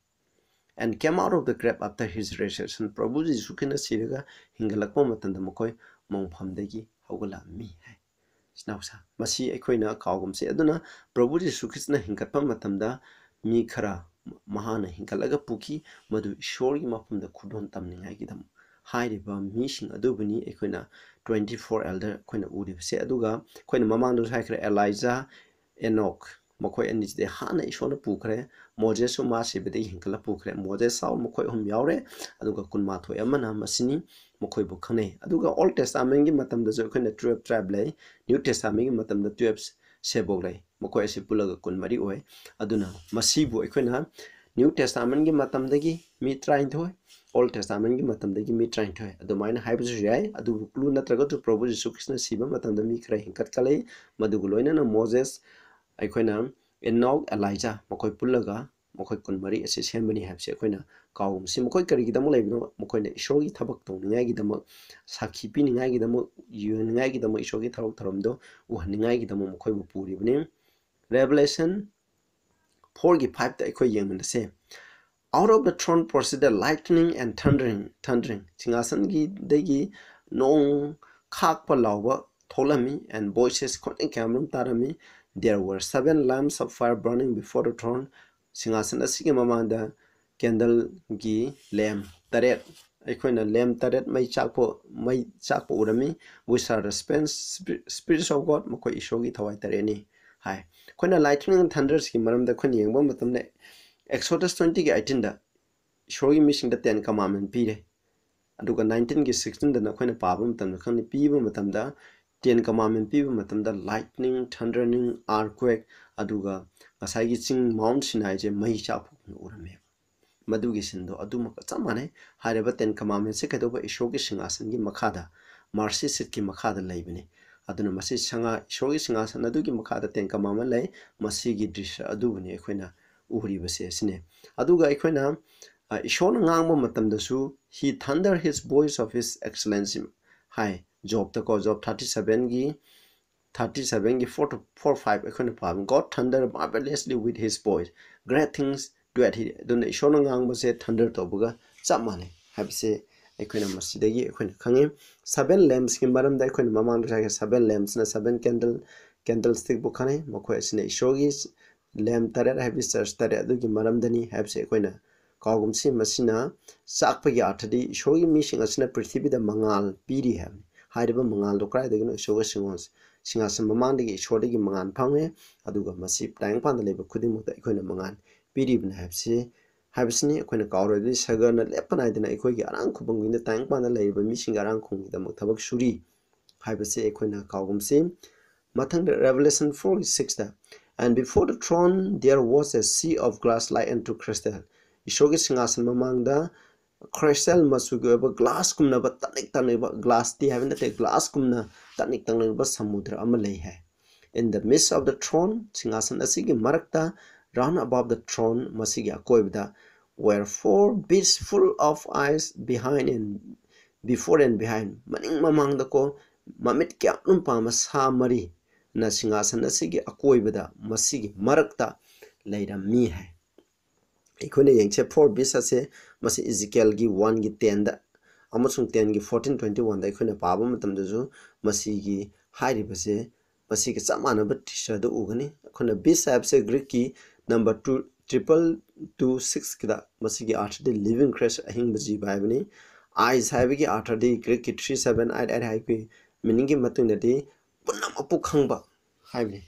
And came out of the grave after his resurrection. ꯄ꯭ꯔꯚꯨ ꯖꯤꯁꯨ ꯈ꯭ꯔꯤꯁꯅ ꯁꯤꯔꯒ ꯍꯤꯡꯒꯠꯂꯛꯄ ꯃꯇꯝꯗ ꯃꯈꯣꯏ ꯃꯣꯡꯐꯝꯗꯒꯤ ꯍꯧꯒꯠꯂꯛꯑꯝꯃꯤ ꯍꯥꯏ꯫ ꯏꯆꯤꯟ ꯏꯅꯥꯎꯁꯥ, ꯃꯁꯤ ꯑꯩꯈꯣꯏꯅ ꯀꯥꯎꯒꯨꯝꯁꯦ꯫ ꯑꯗꯨꯅ ꯄ꯭ꯔꯚꯨ ꯖꯤꯁꯨ ꯈ꯭ꯔꯤꯁꯅ ꯍꯤꯡꯒꯠꯄ ꯃꯇꯝꯗ ꯃꯤ ꯈꯔ ꯃꯍꯥꯛꯅ ꯍꯤꯡꯒꯠꯂꯒ ꯄꯨꯈꯤ, ꯃꯗꯨ ꯏꯁꯣꯔꯒꯤ ꯃꯐꯝꯗ ꯈꯨꯗꯣꯜ ꯇꯝꯅꯤꯡꯉꯥꯏꯒꯤꯗꯃꯛ꯫ ꯍꯥꯏꯔꯤꯕ ꯃꯤꯁꯤꯡ ꯑꯗꯨꯕꯨꯅꯤ ꯑꯩꯈꯣꯏꯅ twenty four elder ꯑꯩꯈꯣꯏꯅ ꯎꯔꯤꯕꯁꯦ꯫ ꯑꯗꯨꯒ ꯑꯩꯈꯣꯏꯅ ꯃꯃꯥꯡꯗꯁꯨ ꯍꯥꯏꯈ꯭ꯔꯦ, ꯑꯦꯂꯥꯏꯖꯥ, ꯑꯦꯅꯣꯛ, ꯃꯈꯣꯏ ꯑꯅꯤꯁꯤꯗꯤ ꯍꯥꯟꯅ ꯏꯁꯣꯔꯅ ꯄꯨꯈ꯭ꯔꯦ꯫ ꯃꯣꯖꯦꯁꯁꯨ ꯃꯥ ꯁꯤꯕꯗꯒꯤ ꯍꯤꯡꯒꯠꯂ ꯄꯨꯈ꯭ꯔꯦ꯫ ꯃꯣꯖꯦꯁ ꯆꯥꯎ ꯃꯈꯣꯏ ꯑꯍꯨꯝ ꯌꯥꯎꯔꯦ꯫ ꯑꯗꯨꯒ ꯀꯨꯟꯃꯥꯊꯣꯏ ꯑꯃꯅ ꯃꯁꯤꯅꯤ, ꯃꯈꯣꯏꯕꯨ ꯈꯪꯅꯩ꯫ ꯑꯗꯨꯒ Old Testamentꯀꯤ ꯃꯇꯝꯗꯁꯨ ꯑꯩꯈꯣꯏꯅ twelve tribe ꯂꯩ, New Testamentꯀꯤ ꯃꯇꯝꯗ twelve ꯁꯦꯕꯣꯛ ꯂꯩ꯫ ꯃꯈꯣꯏ ꯑꯁꯤ ꯄꯨꯜꯂꯒ ꯀꯨꯟꯃꯔꯤ ꯑꯣꯏ꯫ ꯑꯗꯨꯅ ꯃꯁꯤꯕꯨ ꯑꯩꯈꯣꯏꯅ New Testamentꯀꯤ ꯃꯇꯝꯗꯒꯤ ꯃꯤ ꯇꯔꯥꯅꯤꯊꯣꯏ, Old Testamentꯀꯤ ꯃꯇꯝꯗꯒꯤ ꯃꯤ ꯇꯔꯥꯅꯤꯊꯣꯏ ꯑꯗꯨꯃꯥꯏꯅ ꯍꯥꯏꯕꯁꯨ ꯌꯥꯏ꯫ ꯑꯗꯨꯕꯨ clue ꯅꯠꯇ꯭ꯔꯒꯁꯨ ꯄ꯭ꯔꯚꯨ ꯖꯤꯁꯨ ꯈ꯭ꯔꯤꯁꯅ ꯁꯤꯕ ꯃꯇꯝꯗ ꯃꯤ ꯈꯔ ꯍꯦꯟꯒꯠꯀꯠꯂꯛꯏ꯫ ꯃꯗꯨꯒ ꯂꯣꯏꯅꯅ ꯃꯣꯖꯦꯁ, ꯑꯩꯈꯣꯏꯅ ꯑꯦꯅꯣꯛ, ꯑꯦꯂꯥꯏꯖꯥ, ꯃꯈꯣꯏ ꯄꯨꯜꯂꯒ ꯃꯈꯣꯏ ꯀꯨꯟꯃꯔꯤ ꯑꯁꯤ ꯁꯦꯝꯕꯅꯤ ꯍꯥꯏꯕꯁꯤ ꯑꯩꯈꯣꯏꯅ ꯀꯥꯎꯒꯨꯝꯁꯤ꯫ ꯃꯈꯣꯏ ꯀꯔꯤꯒꯤꯗꯃꯛ ꯂꯩꯕꯅꯣ? ꯃꯈꯣꯏꯅ ꯏꯁꯣꯔꯒꯤ ꯊꯕꯛ ꯇꯧꯅꯤꯡꯉꯥꯏꯒꯤꯗꯃꯛ, ꯁꯥꯈꯤ ꯄꯤꯅꯤꯡꯉꯥꯏꯒꯤꯗꯃꯛ, ꯌꯣꯟꯅꯤꯡꯉꯥꯏꯒꯤꯗꯃꯛ, ꯏꯁꯣꯔꯒꯤ ꯊꯕꯛ ꯊꯧꯔꯝꯗꯣ ꯎꯍꯟꯅꯤꯡꯉꯥꯏꯒꯤꯗꯃꯛ ꯃꯈꯣꯏꯕꯨ ꯄꯨꯔꯤꯕꯅꯤ꯫ Revelation fourꯒꯤ fiveꯇ ꯑꯩꯈꯣꯏ ꯌꯦꯡꯃꯤꯟꯅꯁꯦ꯫ Out of the throne proceeded lightning and thundering, thundering. ꯁꯤꯡꯍꯥꯁꯟꯒꯤꯗꯒꯤ ꯅꯣꯡ ꯈꯥꯛꯄ ꯂꯥꯎꯕ ꯊꯣꯛꯂꯝꯃꯤ, and voices, ꯈꯣꯟꯖꯦꯜ ꯀꯌꯥ ꯑꯃꯔꯣꯝ ꯇꯥꯔꯝꯃꯤ꯫ There were seven lamps of fire burning before the throne. ꯁꯤꯡꯍꯥꯁꯟ ꯑꯁꯤꯒꯤ ꯃꯃꯥꯡꯗ candleꯒꯤ lamp ꯇꯔꯦꯠ, ꯑꯩꯈꯣꯏꯅ lamp ꯇꯔꯦꯠ ꯃꯩ ꯆꯥꯛꯄ, ꯃꯩ ꯆꯥꯛꯄ ꯎꯔꯝꯃꯤ꯫ Which are the spirits, spirits of God, ꯃꯈꯣꯏ ꯏꯁꯣꯔꯒꯤ ꯊꯋꯥꯏ ꯇꯔꯦꯠꯅꯤ ꯍꯥꯏ꯫ ꯑꯩꯈꯣꯏꯅ lightning and thundersꯀꯤ ꯃꯔꯝꯗ ꯑꯩꯈꯣꯏꯅ ꯌꯦꯡꯕ ꯃꯇꯝꯗ, Exodus twentyꯒꯤ eighteenꯗ ꯏꯁꯣꯔꯒꯤ ꯃꯤꯁꯤꯡꯗ ten commandment ꯄꯤꯔꯦ꯫ ꯑꯗꯨꯒ nineteenꯒꯤ sixteenꯗꯅ ꯑꯩꯈꯣꯏꯅ ꯄꯥꯕ ꯃꯇꯝꯗ ꯈꯪꯅꯤ, ꯄꯤꯕ ꯃꯇꯝꯗ, ten commandment ꯄꯤꯕ ꯃꯇꯝꯗ lightning, thundering, earthquake, ꯑꯗꯨꯒ ꯉꯁꯥꯏꯒꯤ ꯆꯤꯡ Mount Sinaiꯁꯦ ꯃꯩ ꯆꯥꯛꯄ ꯎꯔꯝꯃꯦꯕ꯫ ꯃꯗꯨꯒꯤ sceneꯗꯣ ꯑꯗꯨꯃꯛꯀ ꯆꯞ ꯃꯥꯟꯅꯩ꯫ ꯍꯥꯏꯔꯤꯕ ten commandmentꯁꯦ ꯀꯩꯗꯧꯕ? ꯏꯁꯣꯔꯒꯤ ꯁꯤꯡꯍꯥꯁꯟꯒꯤ ꯃꯈꯥꯗ, mercy seatꯀꯤ ꯃꯈꯥꯗ ꯂꯩꯕꯅꯤ꯫ ꯑꯗꯨꯅ ꯃꯁꯤ ꯁꯉꯥ-, ꯏꯁꯣꯔꯒꯤ ꯁꯤꯡꯍꯥꯁꯟ ꯑꯗꯨꯒꯤ ꯃꯈꯥꯗ ten commandment ꯂꯩ꯫ ꯃꯁꯤꯒꯤ ꯗ꯭ꯔꯤꯁ꯭ꯌ ꯑꯗꯨꯕꯨꯅꯤ ꯑꯩꯈꯣꯏꯅ ꯎꯔꯤꯕꯁꯦ ꯑꯁꯤꯅꯤ꯫ ꯑꯗꯨꯒ ꯑꯩꯈꯣꯏꯅ, ꯑ, ꯏꯁꯣꯔꯅ ꯉꯥꯡꯕ ꯃꯇꯝꯗꯁꯨ, "He thunder his voice of his excellency" ꯍꯥꯏ꯫ ꯖꯣꯕꯇꯀꯣ, ꯖꯣꯕ thirty sevenꯒꯤ ꯊꯥꯔꯇꯤ ꯁꯚꯦꯟꯒꯤ ꯐꯣꯔ ꯇꯨ ꯐꯣꯔ ꯐꯥꯏꯚ ꯑꯩꯈꯣꯏꯅ ꯄꯥꯕ, "God thunder marvelously with his voice, great things do he." ꯑꯗꯨꯅ ꯏꯁꯣꯔꯅ ꯉꯥꯡꯕꯁꯦ ꯊꯟꯗꯔ ꯇꯧꯕꯒ ꯆꯞ ꯃꯥꯟꯅꯩ ꯍꯥꯏꯕꯁꯦ ꯑꯩꯈꯣꯏꯅ ꯃꯁꯤꯗꯒꯤ ꯑꯩꯈꯣꯏꯅ ꯈꯪꯉꯤ꯫ ꯁꯚꯦꯟ ꯂꯦꯝꯁꯀꯤ ꯃꯔꯝꯗ ꯑꯩꯈꯣꯏꯅ ꯃꯃꯥꯡꯗ ꯍꯥꯏꯈ꯭ꯔꯦ, ꯁꯚꯦꯟ ꯂꯦꯝꯁꯅ ꯁꯚꯦꯟ ꯀꯦꯟꯗꯜ, ꯀꯦꯟꯗꯜ ꯁ꯭ꯇꯤꯛꯄꯨ ꯈꯪꯅꯩ꯫ ꯃꯈꯣꯏ ꯑꯁꯤꯅ ꯏꯁꯣꯔꯒꯤ ꯂꯦꯝ ꯇꯔꯦꯠ ꯍꯥꯏꯕꯗꯤ ꯆꯔꯆ ꯇꯔꯦꯠ ꯑꯗꯨꯒꯤ ꯃꯔꯝꯗꯅꯤ ꯍꯥꯏꯕꯁꯦ ꯑꯩꯈꯣꯏꯅ ꯀꯥꯎꯒꯨꯝꯁꯤ꯫ ꯃꯁꯤꯅ ꯆꯥꯛꯄꯒꯤ ꯑꯥꯔꯊꯗꯤ ꯏꯁꯣꯔꯒꯤ ꯃꯤꯁꯤꯡ ꯑꯁꯤꯅ ꯄ꯭ꯔꯤꯊꯤꯕꯤꯗ ꯃꯉꯥꯜ ꯄꯤꯔꯤ ꯍꯥꯏꯕꯅꯤ꯫ ꯍꯥꯏꯔꯤꯕ ꯃꯉꯥꯜꯗꯣ ꯀꯗꯥꯏꯗꯒꯤꯅꯣ? ꯏꯁꯣꯔꯒꯤ ꯁꯤꯡꯒꯣꯜ-, ꯁꯤꯡꯍꯥꯁꯟ ꯃꯃꯥꯡꯗꯒꯤ ꯏꯁꯣꯔꯗꯒꯤ ꯃꯉꯥꯜ ꯐꯪꯉꯦ꯫ ꯑꯗꯨꯒ ꯃꯁꯤ ꯇꯥꯏꯕꯪꯄꯥꯟꯗ ꯂꯩꯕ ꯈꯨꯗꯤꯡꯃꯛꯇ ꯑꯩꯈꯣꯏꯅ ꯃꯉꯥꯜ ꯄꯤꯔꯤꯕꯅꯤ ꯍꯥꯏꯕꯁꯤ, ꯍꯥꯏꯕꯁꯤꯅꯤ꯫ ꯑꯩꯈꯣꯏꯅ ꯀꯥꯎꯔꯣꯏꯗꯕꯗꯤ ꯁꯔꯒꯅ ꯂꯦꯞꯄ ꯅꯥꯏꯗꯅ ꯑꯩꯈꯣꯏꯒꯤ ꯑꯔꯥꯡ ꯈꯨꯕꯝꯒꯤꯗ ꯇꯥꯏꯕꯪꯄꯥꯟꯗ ꯂꯩꯔꯤꯕ ꯃꯤꯁꯤꯡꯒꯤ ꯑꯔꯥꯡ ꯈꯨꯕꯝꯒꯤꯗꯃꯛ ꯊꯕꯛ ꯁꯨꯔꯤ ꯍꯥꯏꯕꯁꯤ ꯑꯩꯈꯣꯏꯅ ꯀꯥꯎꯒꯨꯝꯁꯤ꯫ ꯃꯊꯪꯗ Revelation four sixꯇ, "And before the throne there was a sea of glass like unto crystal." ꯏꯁꯣꯔꯒꯤ ꯁꯤꯡꯍꯥꯁꯟ ꯃꯃꯥꯡꯗ crystal ꯃꯆꯨꯒꯤ ꯑꯣꯏꯕ glass ꯀꯨꯝꯅꯕ ꯇꯅꯤꯛ ꯇꯅꯤꯛꯕ, glassꯇꯤ ꯍꯥꯏꯕ ꯅꯠꯇꯦ, glass ꯀꯨꯝꯅ ꯇꯅꯤꯛ ꯇꯅꯤꯛꯕ ꯁꯃꯨꯗ꯭ꯔ ꯑꯃ ꯂꯩ ꯍꯥꯏ꯫ "In the midst of the throne," ꯁꯤꯡꯍꯥꯁꯟ ꯑꯁꯤꯒꯤ ꯃꯔꯛꯇ, "round about the throne," ꯃꯁꯤꯒꯤ ꯑꯀꯣꯏꯕꯗ, "were four beasts full of eyes behind and before and behind," ꯃꯅꯤꯡ ꯃꯃꯥꯡꯗꯀꯣ ꯃꯃꯤꯠ ꯀꯌꯥꯝ ꯄꯥꯝꯕ ꯁꯥ ꯃꯔꯤꯅ ꯁꯤꯡꯍꯥꯁꯟ ꯑꯁꯤꯒꯤ ꯑꯀꯣꯏꯕꯗ, ꯃꯁꯤꯒꯤ ꯃꯔꯛꯇ ꯂꯩꯔꯝꯃꯤ ꯍꯥꯏ꯫ ꯑꯩꯈꯣꯏꯅ ꯌꯦꯡꯁꯦ, four beasts ꯑꯁꯦ ꯃꯁꯤ ꯏꯖꯤꯀꯦꯜꯒꯤ one ꯒꯤ ten ꯗ ꯑꯃꯁꯨꯡ ten ꯒꯤ fourteen twenty one ꯗ ꯑꯩꯈꯣꯏꯅ ꯄꯥꯕ ꯃꯇꯝꯗꯁꯨ ꯃꯁꯤꯒꯤ ꯍꯥꯏꯔꯤꯕꯁꯦ ꯃꯁꯤꯒ ꯆꯞ ꯃꯥꯟꯅꯕ ꯇꯤꯆꯔꯗ ꯎꯒꯅꯤ꯫ ꯑꯩꯈꯣꯏꯅ beast ꯍꯥꯏꯕꯁꯦ Greek ꯀꯤ number two triple two six ꯀꯤꯗ ꯃꯁꯤꯒꯤ ꯑꯥꯔꯊꯗꯤ living creature, ꯑꯍꯤꯡꯕ ꯖꯤꯕ ꯍꯥꯏꯕꯅꯤ꯫ Eyes ꯍꯥꯏꯕꯒꯤ ꯑꯥꯔꯊꯗꯤ Greek ꯀꯤ three seven eight eight ꯍꯥꯏꯕꯒꯤ meaning ꯒꯤ ꯃꯇꯨꯡꯗꯗꯤ ꯄꯨꯝꯅꯃꯛꯄꯨ ꯈꯪꯕ ꯍꯥꯏꯕꯅꯤ꯫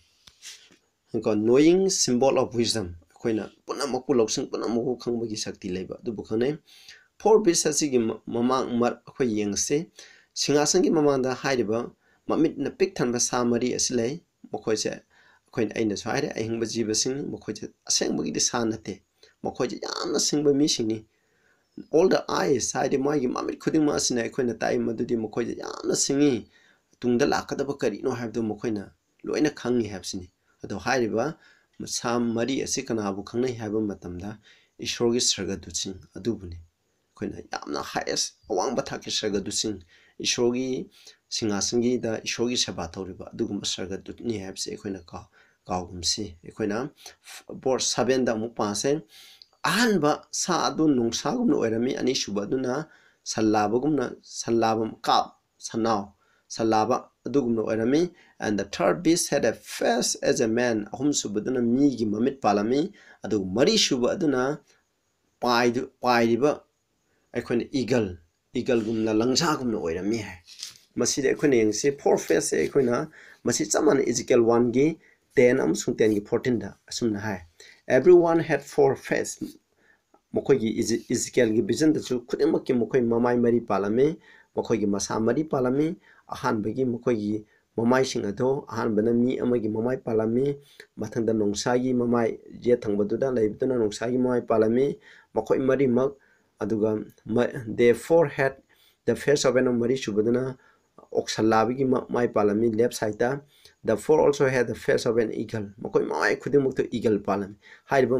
ꯀꯣ, knowing symbol of wisdom, ꯑꯩꯈꯣꯏꯅ ꯄꯨꯝꯅꯃꯛꯄꯨ, ꯂꯧꯁꯤꯡ ꯄꯨꯝꯅꯃꯛꯄꯨ ꯈꯪꯕꯒꯤ ꯁꯛꯇꯤ ꯂꯩꯕ ꯑꯗꯨꯕꯨ ꯈꯪꯅꯩ꯫ Four beasts ꯑꯁꯤꯒꯤ ꯃ-, ꯃꯃꯥꯡ ꯃꯔ-, ꯑꯩꯈꯣꯏ ꯌꯦꯡꯉꯁꯤ꯫ ꯁꯤꯡꯍꯥꯁꯟꯒꯤ ꯃꯃꯥꯡꯗ ꯍꯥꯏꯔꯤꯕ ꯃꯃꯤꯠꯅ ꯄꯤꯛ ꯊꯟꯕ ꯁꯥ ꯃꯔꯤ ꯑꯁꯤ ꯂꯩ꯫ ꯃꯈꯣꯏꯁꯦ ꯑꯩꯈꯣꯏꯅ, ꯑꯩꯅꯁꯨ ꯍꯥꯏꯔꯦ, ꯑꯍꯤꯡꯕ ꯖꯤꯕꯁꯤꯡꯅꯤ꯫ ꯃꯈꯣꯏꯁꯦ ꯑꯁꯦꯡꯕꯒꯤꯗꯤ ꯁꯥ ꯅꯠꯇꯦ꯫ ꯃꯈꯣꯏꯁꯦ ꯌꯥꯝꯅ ꯁꯤꯡꯕ ꯃꯤꯁꯤꯡꯅꯤ꯫ All the eyes ꯍꯥꯏꯗꯤ ꯃꯥꯒꯤ ꯃꯃꯤꯠ ꯈꯨꯗꯤꯡꯃꯛ ꯑꯁꯤꯅ ꯑꯩꯈꯣꯏꯅ ꯇꯥꯛꯏ ꯃꯗꯨꯗꯤ ꯃꯈꯣꯏꯁꯦ ꯌꯥꯝꯅ ꯁꯤꯡꯉꯤ꯫ ꯇꯨꯡꯗ ꯂꯥꯛꯀꯗꯕ ꯀꯔꯤꯅꯣ ꯍꯥꯏꯕꯗꯨ ꯃꯈꯣꯏꯅ ꯂꯣꯏꯅ ꯈꯪꯉꯤ ꯍꯥꯏꯕꯁꯤꯅꯤ꯫ ꯑꯗꯣ ꯍꯥꯏꯔꯤꯕ ꯁꯥ ꯃꯔꯤ ꯑꯁꯤ ꯀꯅꯥꯕꯨ ꯈꯪꯅꯩ ꯍꯥꯏꯕ ꯃꯇꯝꯗ ꯏꯁꯣꯔꯒꯤ ꯁꯔꯒꯗꯨꯠꯁꯤꯡ ꯑꯗꯨꯕꯨꯅꯤ꯫ ꯑꯩꯈꯣꯏꯅ ꯌꯥꯝꯅ highest, ꯑꯋꯥꯡꯕ ꯊꯥꯛꯀꯤ ꯁꯔꯒꯗꯨꯠꯁꯤꯡ, ꯏꯁꯣꯔꯒꯤ ꯁꯤꯡꯍꯥꯁꯟꯒꯤꯗ ꯏꯁꯣꯔꯒꯤ ꯁꯦꯕꯥ ꯇꯧꯔꯤꯕ ꯑꯗꯨꯒꯨꯝꯕ ꯁꯔꯒꯗꯨꯠꯅꯤ ꯍꯥꯏꯕꯁꯦ ꯑꯩꯈꯣꯏꯅ ꯀꯥꯎ-, ꯀꯥꯎꯒꯨꯝꯁꯤ꯫ ꯑꯩꯈꯣꯏꯅ verse sevenꯗ ꯑꯃꯨꯛ ꯄꯥꯁꯦ꯫ ꯑꯍꯥꯟꯕ ꯁꯥ ꯑꯗꯨ ꯅꯣꯡꯁꯥꯒꯨꯝꯅ ꯑꯣꯏꯔꯝꯃꯤ, ꯑꯅꯤꯁꯨꯕ ꯑꯗꯨꯅ ꯁꯟ ꯂꯥꯕꯒꯨꯝꯅ, ꯁꯟ ꯂꯥꯕ, ꯀꯥꯞ, ꯁꯟꯅꯥꯎ, ꯁꯟ ꯂꯥꯕ ꯑꯗꯨꯒꯨꯝꯅ ꯑꯣꯏꯔꯝꯃꯤ꯫ And the third beast had a face as a man. ꯑꯍꯨꯝꯁꯨꯕꯗꯨꯅ ꯃꯤꯒꯤ ꯃꯃꯤꯠ ꯄꯥꯜꯂꯝꯃꯤ꯫ ꯑꯗꯨꯒ ꯃꯔꯤꯁꯨꯕ ꯑꯗꯨꯅ ꯄꯥꯏꯗꯨ-, ꯄꯥꯏꯔꯤꯕ ꯑꯩꯈꯣꯏꯅ eagle, eagleꯒꯨꯝꯅ, ꯂꯪꯖꯥꯒꯨꯝꯅ ꯑꯣꯏꯔꯝꯃꯤ ꯍꯥꯏ꯫ ꯃꯁꯤꯗ ꯑꯩꯈꯣꯏꯅ ꯌꯦꯡꯁꯤ, four facesꯁꯦ ꯑꯩꯈꯣꯏꯅ ꯃꯁꯤ ꯆꯞ ꯃꯥꯟꯅꯩ Ezekiel oneꯒꯤ ten ꯑꯃꯁꯨꯡ tenꯒꯤ fourteenꯗ ꯑꯁꯨꯝꯅ ꯍꯥꯏ, "Everyone had four faces." ꯃꯈꯣꯏꯒꯤ ꯏꯖꯤ-, Ezekielꯒꯤ visionꯗꯁꯨ ꯈꯨꯗꯤꯡꯃꯛꯀꯤ ꯃꯈꯣꯏ ꯃꯃꯥꯏ ꯃꯔꯤ ꯄꯥꯜꯂꯝꯃꯤ, ꯃꯈꯣꯏꯒꯤ ꯃꯁꯥ ꯃꯔꯤ ꯄꯥꯜꯂꯝꯃꯤ꯫ ꯑꯍꯥꯟꯕꯒꯤ ꯃꯈꯣꯏꯒꯤ ꯃꯃꯥꯏꯁꯤꯡ ꯑꯗꯣ, ꯑꯍꯥꯟꯕꯅ ꯃꯤ ꯑꯃꯒꯤ ꯃꯃꯥꯏ ꯄꯥꯜꯂꯝꯃꯤ, ꯃꯊꯪꯗ ꯅꯣꯡꯁꯥꯒꯤ ꯃꯃꯥꯏ, ꯌꯦꯠ ꯊꯪꯕꯗꯨꯗ ꯂꯩꯕꯗꯨꯅ ꯅꯣꯡꯁꯥꯒꯤ ꯃꯃꯥꯏ ꯄꯥꯜꯂꯝꯃꯤ, ꯃꯈꯣꯏ ꯃꯔꯤꯃꯛ, ꯑꯗꯨꯒ ꯃ-, they four had the face of an, ꯃꯔꯤꯁꯨꯕꯗꯨꯅ ꯑꯣꯛꯁꯟ ꯂꯥꯕꯒꯤ ꯃ-, ꯃꯥꯏ ꯄꯥꯜꯂꯝꯃꯤ, left sideꯇ꯫ The four also had the face of an eagle. ꯃꯈꯣꯏ ꯃꯃꯥꯏ ꯈꯨꯗꯤꯡꯃꯛꯇ eagle ꯄꯥꯜꯂꯝꯃꯤ꯫ ꯍꯥꯏꯔꯤꯕ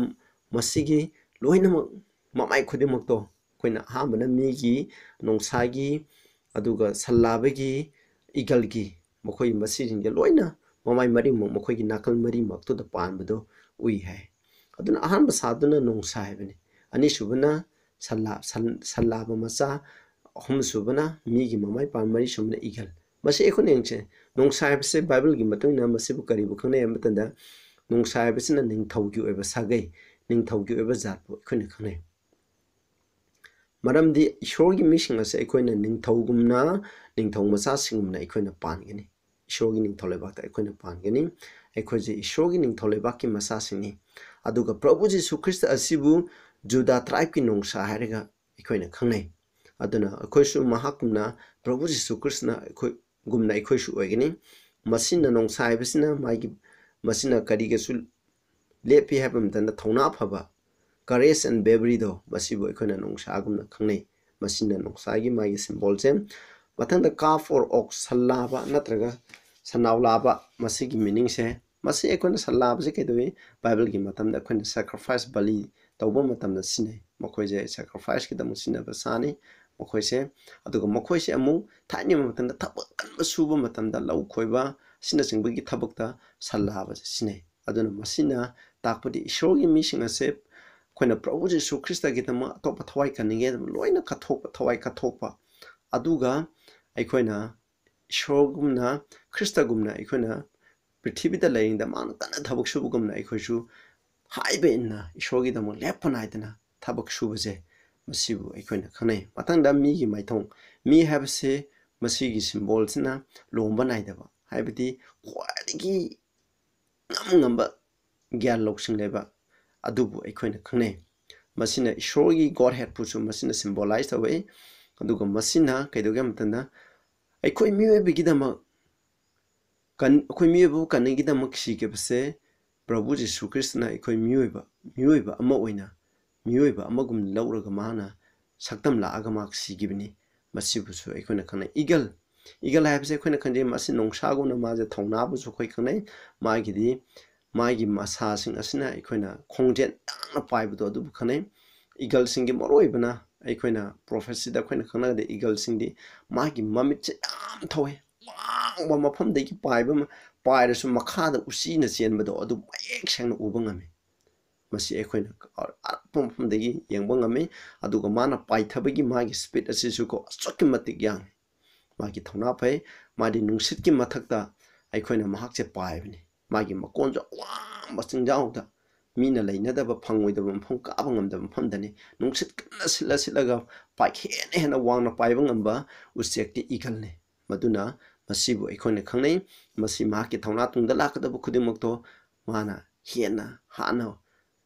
ꯃꯁꯤꯒꯤ ꯂꯣꯏꯅꯃꯛ ꯃꯃꯥꯏ ꯈꯨꯗꯤꯡꯃꯛꯇꯣ ꯑꯩꯈꯣꯏꯅ ꯑꯍꯥꯟꯕꯅ ꯃꯤꯒꯤ, ꯅꯣꯡꯁꯥꯒꯤ, ꯑꯗꯨꯒ ꯁꯟ ꯂꯥꯕꯒꯤ, eagleꯒꯤ, ꯃꯈꯣꯏ ꯃꯁꯤꯁꯤꯡꯁꯦ ꯂꯣꯏꯅ ꯃꯃꯥꯏ ꯃꯔꯤꯃꯛ ꯃꯈꯣꯏꯒꯤ ꯅꯥꯀꯜ ꯃꯔꯤꯃꯛꯇꯨꯗ ꯄꯥꯟꯕꯗꯣ ꯎꯏ ꯍꯥꯏ꯫ ꯑꯗꯨꯅ ꯑꯍꯥꯟꯕ ꯁꯥꯗꯨꯅ ꯅꯣꯡꯁꯥ ꯍꯥꯏꯕꯅꯤ, ꯑꯅꯤꯁꯨꯕꯅ ꯁꯟ ꯂꯥ-, ꯁꯟ-, ꯁꯟ ꯂꯥꯕ ꯃꯆꯥ, ꯑꯍꯨꯝꯁꯨꯕꯅ ꯃꯤꯒꯤ ꯃꯃꯥꯏ ꯄꯥꯟ, ꯃꯔꯤꯁꯨꯕꯅ eagle꯫ ꯃꯁꯤ ꯑꯩꯈꯣꯏꯅ ꯌꯦꯡꯁꯦ, ꯅꯣꯡꯁꯥ ꯍꯥꯏꯕꯁꯦ ꯕꯥꯏꯕꯜꯒꯤ ꯃꯇꯨꯡ ꯏꯟꯅ ꯃꯁꯤꯕꯨ ꯀꯔꯤꯕꯨ ꯈꯪꯅꯩ ꯍꯥꯏꯕ ꯃꯇꯝꯗ, ꯅꯣꯡꯁꯥ ꯍꯥꯏꯕꯁꯤꯅ ꯅꯤꯡꯊꯧꯒꯤ ꯑꯣꯏꯕ ꯁꯥꯒꯩ, ꯅꯤꯡꯊꯧꯒꯤ ꯑꯣꯏꯕ ꯖꯥꯠꯄꯨ ꯑꯩꯈꯣꯏꯅ ꯈꯪꯅꯩ꯫ ꯃꯔꯝꯗꯤ ꯏꯁꯣꯔꯒꯤ ꯃꯤꯁꯤꯡ ꯑꯁꯦ ꯑꯩꯈꯣꯏꯅ ꯅꯤꯡꯊꯧꯒꯨꯝꯅ, ꯅꯤꯡꯊꯧ ꯃꯆꯥꯁꯤꯡꯒꯨꯝꯅ ꯑꯩꯈꯣꯏꯅ ꯄꯥꯟꯒꯅꯤ꯫ ꯏꯁꯣꯔꯒꯤ ꯅꯤꯡꯊꯧ ꯂꯩꯕꯥꯛꯇ ꯑꯩꯈꯣꯏꯅ ꯄꯥꯟꯒꯅꯤ꯫ ꯑꯩꯈꯣꯏꯁꯦ ꯏꯁꯣꯔꯒꯤ ꯅꯤꯡꯊꯧ ꯂꯩꯕꯥꯛꯀꯤ ꯃꯆꯥꯁꯤꯡꯅꯤ꯫ ꯑꯗꯨꯒ ꯄ꯭ꯔꯚꯨ ꯖꯤꯁꯨ ꯈ꯭ꯔꯤꯁꯇ ꯑꯁꯤꯕꯨ ꯖꯨꯗꯥ tribeꯀꯤ ꯅꯣꯡꯁꯥ ꯍꯥꯏꯔꯒ ꯑꯩꯈꯣꯏꯅ ꯈꯪꯅꯩ꯫ ꯑꯗꯨꯅ ꯑꯩꯈꯣꯏꯁꯨ ꯃꯍꯥꯛꯀꯨꯝꯅ ꯄ꯭ꯔꯚꯨ ꯖꯤꯁꯨ ꯈ꯭ꯔꯤꯁꯇꯅ ꯑꯩꯈꯣꯏꯒꯨꯝꯅ ꯑꯩꯈꯣꯏꯁꯨ ꯑꯣꯏꯒꯅꯤ꯫ ꯃꯁꯤꯅ ꯅꯣꯡꯁꯥ ꯍꯥꯏꯕꯁꯤꯅ ꯃꯥꯒꯤ, ꯃꯁꯤꯅ ꯀꯔꯤꯒꯁꯨ ꯂꯦꯞꯄꯤ ꯍꯥꯏꯕ ꯃꯇꯝꯗ ꯊꯧꯅꯥ ꯐꯕ, courage and braveryꯗꯣ, ꯃꯁꯤꯕꯨ ꯑꯩꯈꯣꯏꯅ ꯅꯣꯡꯁꯥꯒꯨꯝꯅ ꯈꯪꯅꯩ꯫ ꯃꯁꯤꯅ ꯅꯣꯡꯁꯥꯒꯤ ꯃꯥꯒꯤ symbolꯁꯦ꯫ ꯃꯊꯪꯗ calf or ox, ꯁꯟ ꯂꯥꯕ ꯅꯠꯇ꯭ꯔꯒ ꯁꯟꯅꯥꯎ ꯂꯥꯕ, ꯃꯁꯤꯒꯤ meaningꯁꯦ, ꯃꯁꯤ ꯑꯩꯈꯣꯏꯅ ꯁꯟ ꯂꯥꯕꯁꯦ ꯀꯩꯗꯧꯏ? ꯕꯥꯏꯕꯜꯒꯤ ꯃꯇꯝꯗ ꯑꯩꯈꯣꯏꯅ sacrifice, ꯕꯂꯤ ꯇꯧꯕ ꯃꯇꯝꯗ ꯁꯤꯖꯤꯟꯅꯩ꯫ ꯃꯈꯣꯏꯁꯦ sacrificeꯀꯤꯗꯃꯛ ꯁꯤꯖꯤꯟꯅꯕ ꯁꯥꯅꯤ꯫ ꯃꯈꯣꯏꯁꯦ꯫ ꯑꯗꯨꯒ ꯃꯈꯣꯏꯁꯦ ꯑꯃꯨꯛ ꯊꯥꯏꯅꯒꯤ ꯃꯇꯝꯗ ꯊꯕꯛ ꯀꯟꯕ ꯁꯨꯕ ꯃꯇꯝꯗ ꯂꯧ ꯈꯣꯏꯕ ꯑꯁꯤꯅꯆꯤꯡꯕꯒꯤ ꯊꯕꯛꯇ ꯁꯜꯂꯥꯕꯁꯦ ꯁꯤꯖꯤꯟꯅꯩ꯫ ꯑꯗꯨꯅ ꯃꯁꯤꯅ ꯇꯥꯛꯄꯗꯤ ꯏꯁꯣꯔꯒꯤ ꯃꯤꯁꯤꯡ ꯑꯁꯦ ꯑꯩꯈꯣꯏꯅ ꯄ꯭ꯔꯚꯨ ꯖꯤꯁꯨ ꯈ꯭ꯔꯤꯁꯇꯒꯤꯗꯃꯛ ꯑꯇꯣꯞꯄ ꯊꯋꯥꯏ ꯀꯟꯅꯤꯡꯉꯦ ꯂꯣꯏꯅ ꯀꯠꯊꯣꯛꯄ, ꯊꯋꯥꯏ ꯀꯠꯊꯣꯛꯄ꯫ ꯑꯗꯨꯒ ꯑꯩꯈꯣꯏꯅ ꯏꯁꯣꯔꯒꯨꯝꯅ, ꯈ꯭ꯔꯤꯁꯇꯒꯨꯝꯅ ꯑꯩꯈꯣꯏꯅ ꯄ꯭ꯔꯤꯊꯤꯕꯤꯗ ꯂꯩꯔꯤꯉꯩꯗ ꯃꯥꯅ ꯀꯟꯅ ꯊꯕꯛ ꯁꯨꯕꯒꯨꯝꯅ ꯑꯩꯈꯣꯏꯁꯨ ꯍꯥꯏꯕ ꯏꯟꯅ ꯏꯁꯣꯔꯒꯤꯗꯃꯛ ꯂꯦꯞꯄ ꯅꯥꯏꯗꯅ ꯊꯕꯛ ꯁꯨꯕꯁꯦ, ꯃꯁꯤꯕꯨ ꯑꯩꯈꯣꯏꯅ ꯈꯪꯅꯩ꯫ ꯃꯊꯪꯗ ꯃꯤꯒꯤ ꯃꯥꯏꯊꯣꯡ꯫ ꯃꯤ ꯍꯥꯏꯕꯁꯦ ꯃꯁꯤꯒꯤ ꯁꯤꯝꯕꯣꯜꯁꯤꯅ ꯂꯣꯝꯕ ꯅꯥꯏꯗꯕ, ꯍꯥꯏꯕꯗꯤ ꯈ꯭ꯋꯥꯏꯗꯒꯤ ꯉꯝ ꯉꯝꯕ ꯒ꯭ꯌꯥꯟ ꯂꯧꯁꯤꯡ ꯂꯩꯕ ꯑꯗꯨꯕꯨ ꯑꯩꯈꯣꯏꯅ ꯈꯪꯅꯩ꯫ ꯃꯁꯤꯅ ꯏꯁꯣꯔꯒꯤ ꯒꯣꯗ ꯍꯦꯗꯄꯨꯁꯨ ꯃꯁꯤꯅ ꯁꯤꯝꯕꯣꯂꯥꯏꯁ ꯇꯧꯏ꯫ ꯑꯗꯨꯒ ꯃꯁꯤꯅ ꯀꯩꯗꯧꯒꯦ ꯍꯥꯏꯕ ꯃꯇꯝꯗ ꯑꯩꯈꯣꯏ ꯃꯤꯑꯣꯏꯕꯒꯤꯗꯃꯛ ꯀꯟ-, ꯑꯩꯈꯣꯏ ꯃꯤꯑꯣꯏꯕꯕꯨ ꯀꯟꯅꯒꯤꯗꯃꯛ ꯁꯤꯈꯤꯕꯁꯦ ꯄ꯭ꯔꯚꯨ ꯖꯤꯁꯨ ꯈ꯭ꯔꯤꯁꯇꯅ ꯑꯩꯈꯣꯏ ꯃꯤꯑꯣꯏꯕ, ꯃꯤꯑꯣꯏꯕ ꯑꯃ ꯑꯣꯏꯅ, ꯃꯤꯑꯣꯏꯕ ꯑꯃꯒꯨꯝ ꯂꯧꯔꯒ ꯃꯥꯅ ꯁꯛꯇꯝ ꯂꯥꯛꯑꯒ ꯃꯥ ꯁꯤꯈꯤꯕꯅꯤ꯫ ꯃꯁꯤꯕꯨꯁꯨ ꯑꯩꯈꯣꯏꯅ ꯈꯪꯅꯩ꯫ ꯏꯒꯜ, ꯏꯒꯜ ꯍꯥꯏꯕꯁꯦ ꯑꯩꯈꯣꯏꯅ ꯈꯪꯖꯩ, ꯃꯁꯤ ꯅꯣꯡꯁꯥꯒꯨꯝꯅ ꯃꯥꯁꯦ ꯊꯧꯅꯥꯕꯨꯁꯨ ꯑꯩꯈꯣꯏ ꯈꯪꯅꯩ꯫ ꯃꯥꯒꯤꯗꯤ ꯃꯥꯒꯤ ꯃꯁꯥꯁꯤꯡ ꯑꯁꯤꯅ ꯑꯩꯈꯣꯏꯅ ꯈꯣꯡꯖꯦꯜ ꯇꯥꯡꯅ ꯄꯥꯏꯕꯗꯣ ꯑꯗꯨꯕꯨ ꯈꯪꯅꯩ꯫ ꯏꯒꯜꯁꯤꯡꯒꯤ ꯃꯔꯨꯑꯣꯏꯕꯅ ꯑꯩꯈꯣꯏꯅ ꯄ꯭ꯔꯣꯐꯦꯁꯤꯗ ꯑꯩꯈꯣꯏꯅ ꯈꯪꯅꯒꯗꯤ ꯏꯒꯜꯁꯤꯡꯗꯤ ꯃꯥꯒꯤ ꯃꯃꯤꯠꯁꯦ ꯌꯥꯝ ꯊꯧꯋꯦ꯫ ꯋꯥꯡꯕ ꯃꯐꯝꯗꯒꯤ ꯄꯥꯏꯕ ꯑꯃ, ꯄꯥꯏꯔꯁꯨ ꯃꯈꯥꯗ ꯎꯆꯤꯅ ꯆꯦꯟꯕꯗꯣ ꯑꯗꯨ ꯃꯌꯦꯛ ꯁꯦꯡꯅ ꯎꯕ ꯉꯝꯃꯤ꯫ ꯃꯁꯤ ꯑꯩꯈꯣꯏꯅ ꯑꯔꯥꯞꯄ ꯃꯐꯝꯗꯒꯤ ꯌꯦꯡꯕ ꯉꯝꯃꯤ꯫ ꯑꯗꯨꯒ ꯃꯥꯅ ꯄꯥꯏꯊꯕꯒꯤ ꯃꯥꯒꯤ ꯁ꯭ꯄꯤꯠ ꯑꯁꯤꯁꯨꯀꯣ ꯑꯁꯨꯛꯀꯤ ꯃꯇꯤꯛ ꯌꯥꯡꯏ꯫ ꯃꯥꯒꯤ ꯊꯧꯅꯥ ꯐꯩ꯫ ꯃꯥꯗꯤ ꯅꯨꯡꯁꯤꯠꯀꯤ ꯃꯊꯛꯇ ꯑꯩꯈꯣꯏꯅ ꯃꯍꯥꯛꯁꯦ ꯄꯥꯏꯕꯅꯤ꯫ ꯃꯥꯒꯤ ꯃꯀꯣꯟꯁꯨ ꯑꯋꯥꯡꯕ ꯆꯤꯡꯖꯥꯎꯗ, ꯃꯤꯅ ꯂꯩꯅꯗꯕ, ꯐꯪꯉꯣꯏꯗꯕ ꯃꯐꯝ, ꯀꯥꯕ ꯉꯝꯗꯕ ꯃꯐꯝꯗꯅꯤ꯫ ꯅꯨꯡꯁꯤꯠ ꯀꯟꯅ ꯁꯤꯠꯂ ꯁꯤꯠꯂꯒ ꯄꯥꯏ-, ꯍꯦꯟꯅ ꯍꯦꯟꯅ ꯋꯥꯡꯅ ꯄꯥꯏꯕ ꯉꯝꯕ ꯎꯆꯦꯛꯇꯤ ꯏꯒꯜꯅꯤ꯫ ꯃꯗꯨꯅ ꯃꯁꯤꯕꯨ ꯑꯩꯈꯣꯏꯅ ꯈꯪꯅꯩ꯫ ꯃꯁꯤ ꯃꯍꯥꯛꯀꯤ ꯊꯧꯅꯥ ꯇꯨꯡꯗ ꯂꯥꯛꯀꯗꯕ ꯈꯨꯗꯤꯡꯃꯛꯇꯣ ꯃꯥꯅ ꯍꯦꯟꯅ ꯍꯥꯟꯅ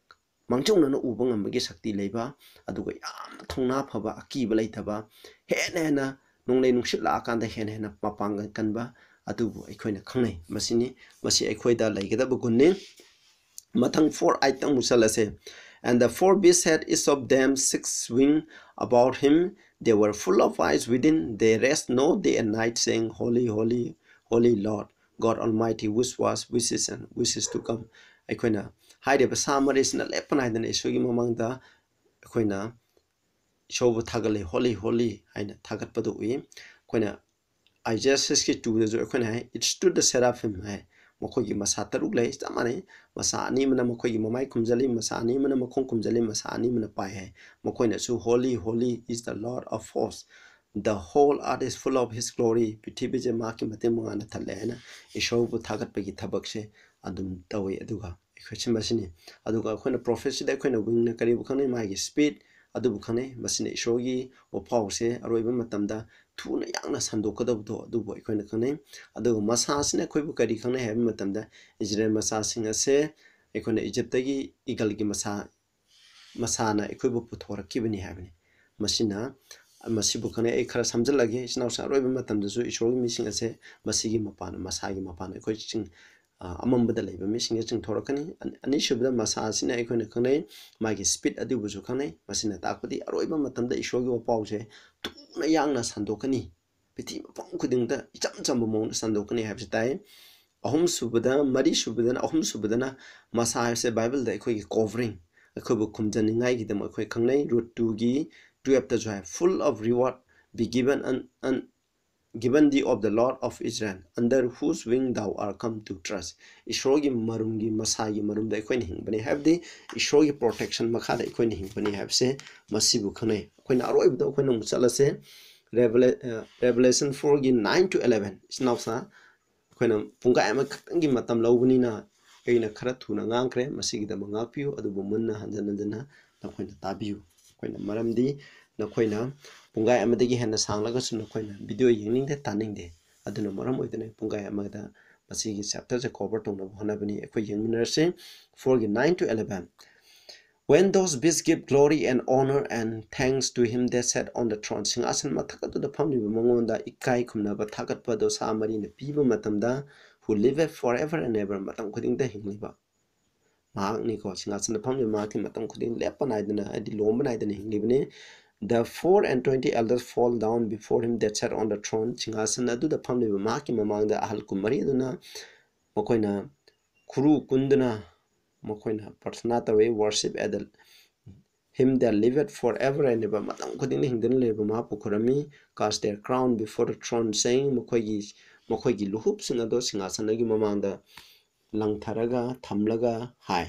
ꯃꯥꯡꯖꯧꯅꯅ ꯎꯕ ꯉꯝꯕꯒꯤ ꯁꯛꯇꯤ ꯂꯩꯕ, ꯑꯗꯨꯒ ꯌꯥꯝꯅ ꯊꯧꯅꯥ ꯐꯕ, ꯑꯀꯤꯕ ꯂꯩꯇꯕ, ꯍꯦꯟꯅ ꯍꯦꯟꯅ ꯅꯣꯡꯂꯩ ꯅꯨꯡꯁꯤꯠ ꯂꯥꯛꯑꯀꯥꯟꯗ ꯍꯦꯟꯅ ꯍꯦꯟꯅ ꯃꯄꯥꯡꯒꯜ ꯀꯟꯕ ꯑꯗꯨꯕꯨ ꯑꯩꯈꯣꯏꯅ ꯈꯪꯅꯩ꯫ ꯃꯁꯤꯅꯤ, ꯃꯁꯤ ꯑꯩꯈꯣꯏꯗ ꯂꯩꯒꯗꯕ ꯒꯨꯟꯅꯤ꯫ ꯃꯊꯪ ꯐꯣꯔ ꯑꯥꯏꯠꯇ ꯑꯃꯨꯛ ꯆꯠꯂꯁꯦ꯫ And the four beasts had each of them six wings about him. They were full of eyes within. They rest no day and night, saying, "Holy, holy, holy Lord, God Almighty, which was, which is, and which is to come." ꯑꯩꯈꯣꯏꯅ ꯍꯥꯏꯔꯤꯕ ꯁꯥ ꯃꯔꯤꯁꯤꯅ ꯂꯦꯞꯄ ꯅꯥꯏꯗꯅ ꯏꯁꯣꯔꯒꯤ ꯃꯃꯥꯡꯗ ꯑꯩꯈꯣꯏꯅ ꯏꯁꯣꯔꯕꯨ ꯊꯥꯒꯠꯂꯤ, "Holy, holy" ꯍꯥꯏꯅ ꯊꯥꯒꯠꯄꯗꯨ ꯎꯏ꯫ ꯑꯩꯈꯣꯏꯅ Isaiah sixty twoꯗꯁꯨ ꯑꯩꯈꯣꯏꯅ ꯍꯥꯏ, "It stood the seraphim" ꯍꯥꯏ, ꯃꯈꯣꯏꯒꯤ ꯃꯁꯥ ꯇꯔꯨꯛ ꯂꯩ, ꯆꯞ ꯃꯥꯟꯅꯩ꯫ ꯃꯁꯥ ꯑꯅꯤ ꯑꯃꯅ ꯃꯈꯣꯏꯒꯤ ꯃꯃꯥꯏ ꯈꯨꯝꯖꯤꯜꯂꯤ, ꯃꯁꯥ ꯑꯅꯤ ꯑꯃꯅ ꯃꯈꯣꯡ ꯈꯨꯝꯖꯤꯜꯂꯤ, ꯃꯁꯥ ꯑꯅꯤ ꯑꯃꯅ ꯄꯥꯏ ꯍꯥꯏ꯫ ꯃꯈꯣꯏꯅꯁꯨ, "Holy, holy is the Lord of hosts, the whole earth is full of his glory", ꯄ꯭ꯔꯤꯊꯤꯕꯤꯁꯦ ꯃꯍꯥꯛꯀꯤ ꯃꯇꯤꯟ ꯃꯉꯥꯅ ꯊꯜꯂꯦ ꯍꯥꯏꯅ ꯏꯁꯣꯔꯕꯨ ꯊꯥꯒꯠꯄꯒꯤ ꯊꯕꯛꯁꯦ ꯑꯗꯨꯝ ꯇꯧꯏ꯫ ꯑꯗꯨꯒ ꯑꯩꯈꯣꯏ ꯁꯤ ꯃꯁꯤꯅꯤ꯫ ꯑꯗꯨꯒ ꯑꯩꯈꯣꯏꯅ prophecyꯗ ꯑꯩꯈꯣꯏꯅ wingꯅ ꯀꯔꯤꯕꯨ ꯈꯪꯅꯩ? ꯃꯥꯒꯤ speed ꯑꯗꯨꯕꯨ ꯈꯪꯅꯩ꯫ ꯃꯁꯤꯅ ꯏꯁꯣꯔꯒꯤ ꯋꯥꯄꯥꯎꯁꯦ ꯑꯔꯣꯏꯕ ꯃꯇꯝꯗ ꯊꯨꯅ ꯌꯥꯡꯅ ꯁꯟꯗꯣꯛꯀꯗꯕꯗꯣ ꯑꯗꯨꯕꯨ ꯑꯩꯈꯣꯏꯅ ꯈꯪꯅꯩ꯫ ꯑꯗꯨꯒ ꯃꯁꯥ ꯑꯁꯤꯅ ꯑꯩꯈꯣꯏꯕꯨ ꯀꯔꯤ ꯈꯪꯅꯩ ꯍꯥꯏꯕ ꯃꯇꯝꯗ, ꯏꯁꯔꯥꯌꯦꯜ ꯃꯆꯥꯁꯤꯡ ꯑꯁꯦ ꯑꯩꯈꯣꯏꯅ ꯏꯖꯤꯞꯇꯒꯤ eagleꯒꯤ ꯃꯁꯥ, ꯃꯁꯥꯅ ꯑꯩꯈꯣꯏꯕꯨ ꯄꯨꯊꯣꯔꯛꯈꯤꯕꯅꯤ ꯍꯥꯏꯕꯅꯤ꯫ ꯃꯁꯤꯅ, ꯃꯁꯤꯕꯨ ꯈꯪꯅꯩ꯫ ꯑꯩ ꯈꯔ ꯁꯝꯖꯤꯜꯂꯒꯦ, ꯏꯆꯤꯟ ꯏꯅꯥꯎꯁꯤꯡ, ꯑꯔꯣꯏꯕ ꯃꯇꯝꯗꯁꯨ ꯏꯁꯣꯔꯒꯤ ꯃꯤꯁꯤꯡ ꯑꯁꯦ ꯃꯁꯤꯒꯤ ꯃꯄꯥꯟ, ꯃꯁꯥꯒꯤ ꯃꯄꯥꯟ ꯑꯩꯈꯣꯏ ꯆꯤꯡ-, ꯑ, ꯑꯃꯝꯕꯗ ꯂꯩꯕ ꯃꯤꯁꯤꯡꯁꯦ ꯆꯤꯡꯊꯣꯔꯛꯀꯅꯤ꯫ ꯑꯅꯤ-, ꯑꯅꯤꯁꯨꯕꯗ ꯃꯁꯥ ꯑꯁꯤꯅ ꯑꯩꯈꯣꯏꯅ ꯈꯪꯅꯩ, ꯃꯥꯒꯤ speed ꯑꯗꯨꯕꯨꯁꯨ ꯈꯪꯅꯩ꯫ ꯃꯁꯤꯅ ꯇꯥꯛꯄꯗꯤ ꯑꯔꯣꯏꯕ ꯃꯇꯝꯗ ꯏꯁꯣꯔꯒꯤ ꯋꯥꯄꯥꯎꯁꯦ ꯊꯨꯅ ꯌꯥꯡꯅ ꯁꯟꯗꯣꯛꯀꯅꯤ, ꯄ꯭ꯔꯤꯊꯤꯕꯤ ꯃꯐꯝ ꯈꯨꯗꯤꯡꯗ ꯏꯆꯝ ꯆꯝꯕ ꯃꯑꯣꯡꯗ ꯁꯟꯗꯣꯛꯀꯅꯤ ꯍꯥꯏꯕꯁꯤ ꯇꯥꯏ꯫ ꯑꯍꯨꯝꯁꯨꯕꯗ, ꯃꯔꯤꯁꯨꯕꯗꯅ, ꯑꯍꯨꯝꯁꯨꯕꯗꯅ ꯃꯁꯥ ꯍꯥꯏꯕꯁꯦ ꯕꯥꯏꯕꯜꯗ ꯑꯩꯈꯣꯏꯒꯤ covering, ꯑꯩꯈꯣꯏꯕꯨ ꯈꯨꯝꯖꯅꯤꯡꯉꯥꯏꯒꯤꯗꯃꯛ ꯑꯩꯈꯣꯏ ꯈꯪꯅꯩ꯫ Ruth twoꯒꯤ twelveꯇꯁꯨ high, "Full of reward, be given un-, un-, given thee of the Lord of Israel, under whose wing thou art come to trust." ꯏꯁꯣꯔꯒꯤ ꯃꯔꯨꯝꯒꯤ, ꯃꯁꯥꯒꯤ ꯃꯔꯨꯝꯗ ꯑꯩꯈꯣꯏꯅ ꯍꯤꯡꯕꯅꯤ, ꯍꯥꯏꯕꯗꯤ ꯏꯁꯣꯔꯒꯤ protection ꯃꯈꯥꯗ ꯑꯩꯈꯣꯏꯅ ꯍꯤꯡꯕꯅꯤ ꯍꯥꯏꯕꯁꯦ ꯃꯁꯤꯕꯨ ꯈꯪꯅꯩ꯫ ꯑꯩꯈꯣꯏꯅ ꯑꯔꯣꯏꯕꯗ ꯑꯩꯈꯣꯏꯅ ꯑꯃꯨꯛ ꯆꯠꯂꯁꯦ, Revela-, ꯑ, Revelation fourꯒꯤ nine to eleven꯫ ꯏꯆꯤꯟ ꯏꯅꯥꯎꯁꯤꯡ, ꯑꯩꯈꯣꯏꯅ ꯄꯨꯡꯈꯥꯏ ꯑꯃꯈꯛꯇꯪꯒꯤ ꯃꯇꯝ ꯂꯧꯕꯅꯤꯅ ꯑꯩꯅ ꯈꯔ ꯊꯨꯅ ꯉꯥꯡꯈ꯭ꯔꯦ, ꯃꯁꯤꯒꯤꯗꯃꯛ ꯉꯥꯛꯄꯤꯌꯨ, ꯑꯗꯨꯕꯨ ꯃꯨꯟꯅ ꯍꯟꯖꯤꯟ ꯍꯟꯖꯤꯟꯅ ꯅꯈꯣꯏꯅ ꯇꯥꯕꯤꯌꯨ꯫ ꯑꯩꯈꯣꯏꯅ, ꯃꯔꯝꯗꯤ ꯅꯈꯣꯏꯅ ꯄꯨꯡꯈꯥꯏ ꯑꯃꯗꯒꯤ ꯍꯦꯟꯅ ꯁꯥꯡꯂꯒꯁꯨ ꯅꯈꯣꯏꯅ video ꯌꯦꯡꯅꯤꯡꯗꯦ, ꯇꯥꯅꯤꯡꯗꯦ꯫ ꯑꯗꯨꯅ ꯃꯔꯝ ꯑꯣꯏꯗꯨꯅ ꯑꯩ ꯄꯨꯡꯈꯥꯏ ꯑꯃꯗ ꯃꯁꯤꯒꯤ chapterꯁꯦ cover ꯇꯧꯅꯕ ꯍꯣꯠꯅꯕꯅꯤ꯫ ꯑꯩꯈꯣꯏ ꯌꯦꯡꯃꯤꯟꯅꯔꯁꯤ, fourꯒꯤ nine to eleven꯫ "When those beasts give glory and honor and thanks to him that sat on the throne", ꯁꯤꯡꯍꯥꯁꯟ ꯃꯊꯛ ꯑꯗꯨꯗ ꯐꯝꯂꯤꯕ ꯃꯉꯣꯟꯗ ꯏꯀꯥꯏ ꯈꯨꯝꯅꯕ ꯊꯥꯒꯠꯄ ꯑꯗꯣ ꯁꯥ ꯃꯔꯤꯅ ꯄꯤꯕ ꯃꯇꯝꯗ, "who liveth forever and ever", ꯃꯇꯝ ꯈꯨꯗꯤꯡꯗ ꯍꯤꯡꯂꯤꯕ ꯃꯍꯥꯛꯅꯤꯀꯣ꯫ ꯁꯤꯡꯍꯥꯁꯟꯗ ꯐꯝꯂꯤꯕ ꯃꯍꯥꯛꯇꯤ ꯃꯇꯝ ꯈꯨꯗꯤꯡ ꯂꯦꯞꯄ ꯅꯥꯏꯗꯅ, ꯍꯥꯏꯗꯤ ꯂꯣꯝꯕ ꯅꯥꯏꯗꯅ ꯍꯤꯡꯂꯤꯕꯅꯤ꯫ "The four and twenty elders fall down before him that sat on the throne", ꯁꯤꯡꯍꯥꯁꯟ ꯑꯗꯨꯗ ꯐꯝꯂꯤꯕ ꯃꯍꯥꯛꯀꯤ ꯃꯃꯥꯡꯗ ꯑꯍꯜ ꯀꯨꯟꯃꯔꯤ ꯑꯗꯨꯅ ꯃꯈꯣꯏꯅ ꯈꯨꯔꯨ ꯀꯨꯟꯗꯨꯅ ꯃꯈꯣꯏꯅ ꯄ꯭ꯔꯊꯅꯥ ꯇꯧꯏ, "Worship at the, Him that liveth forever ꯍꯥꯏꯅꯦꯕ, ꯃꯇꯝ ꯈꯨꯗꯤꯡꯗ ꯍꯤꯡꯗꯨꯅ ꯂꯩꯔꯕ ꯃꯍꯥꯛꯄꯨ ꯈꯨꯔꯨꯝꯃꯤ꯫ Cast their crown before the throne, saying, ꯃꯈꯣꯏꯒꯤ, ꯃꯈꯣꯏꯒꯤ ꯂꯨꯍꯨꯞꯁꯤꯡ ꯑꯗꯣ ꯁꯤꯡꯍꯥꯁꯟ ꯑꯗꯨꯒꯤ ꯃꯃꯥꯡꯗ ꯂꯪꯊꯔꯒ ꯊꯝꯂꯒ ꯍꯥꯏ,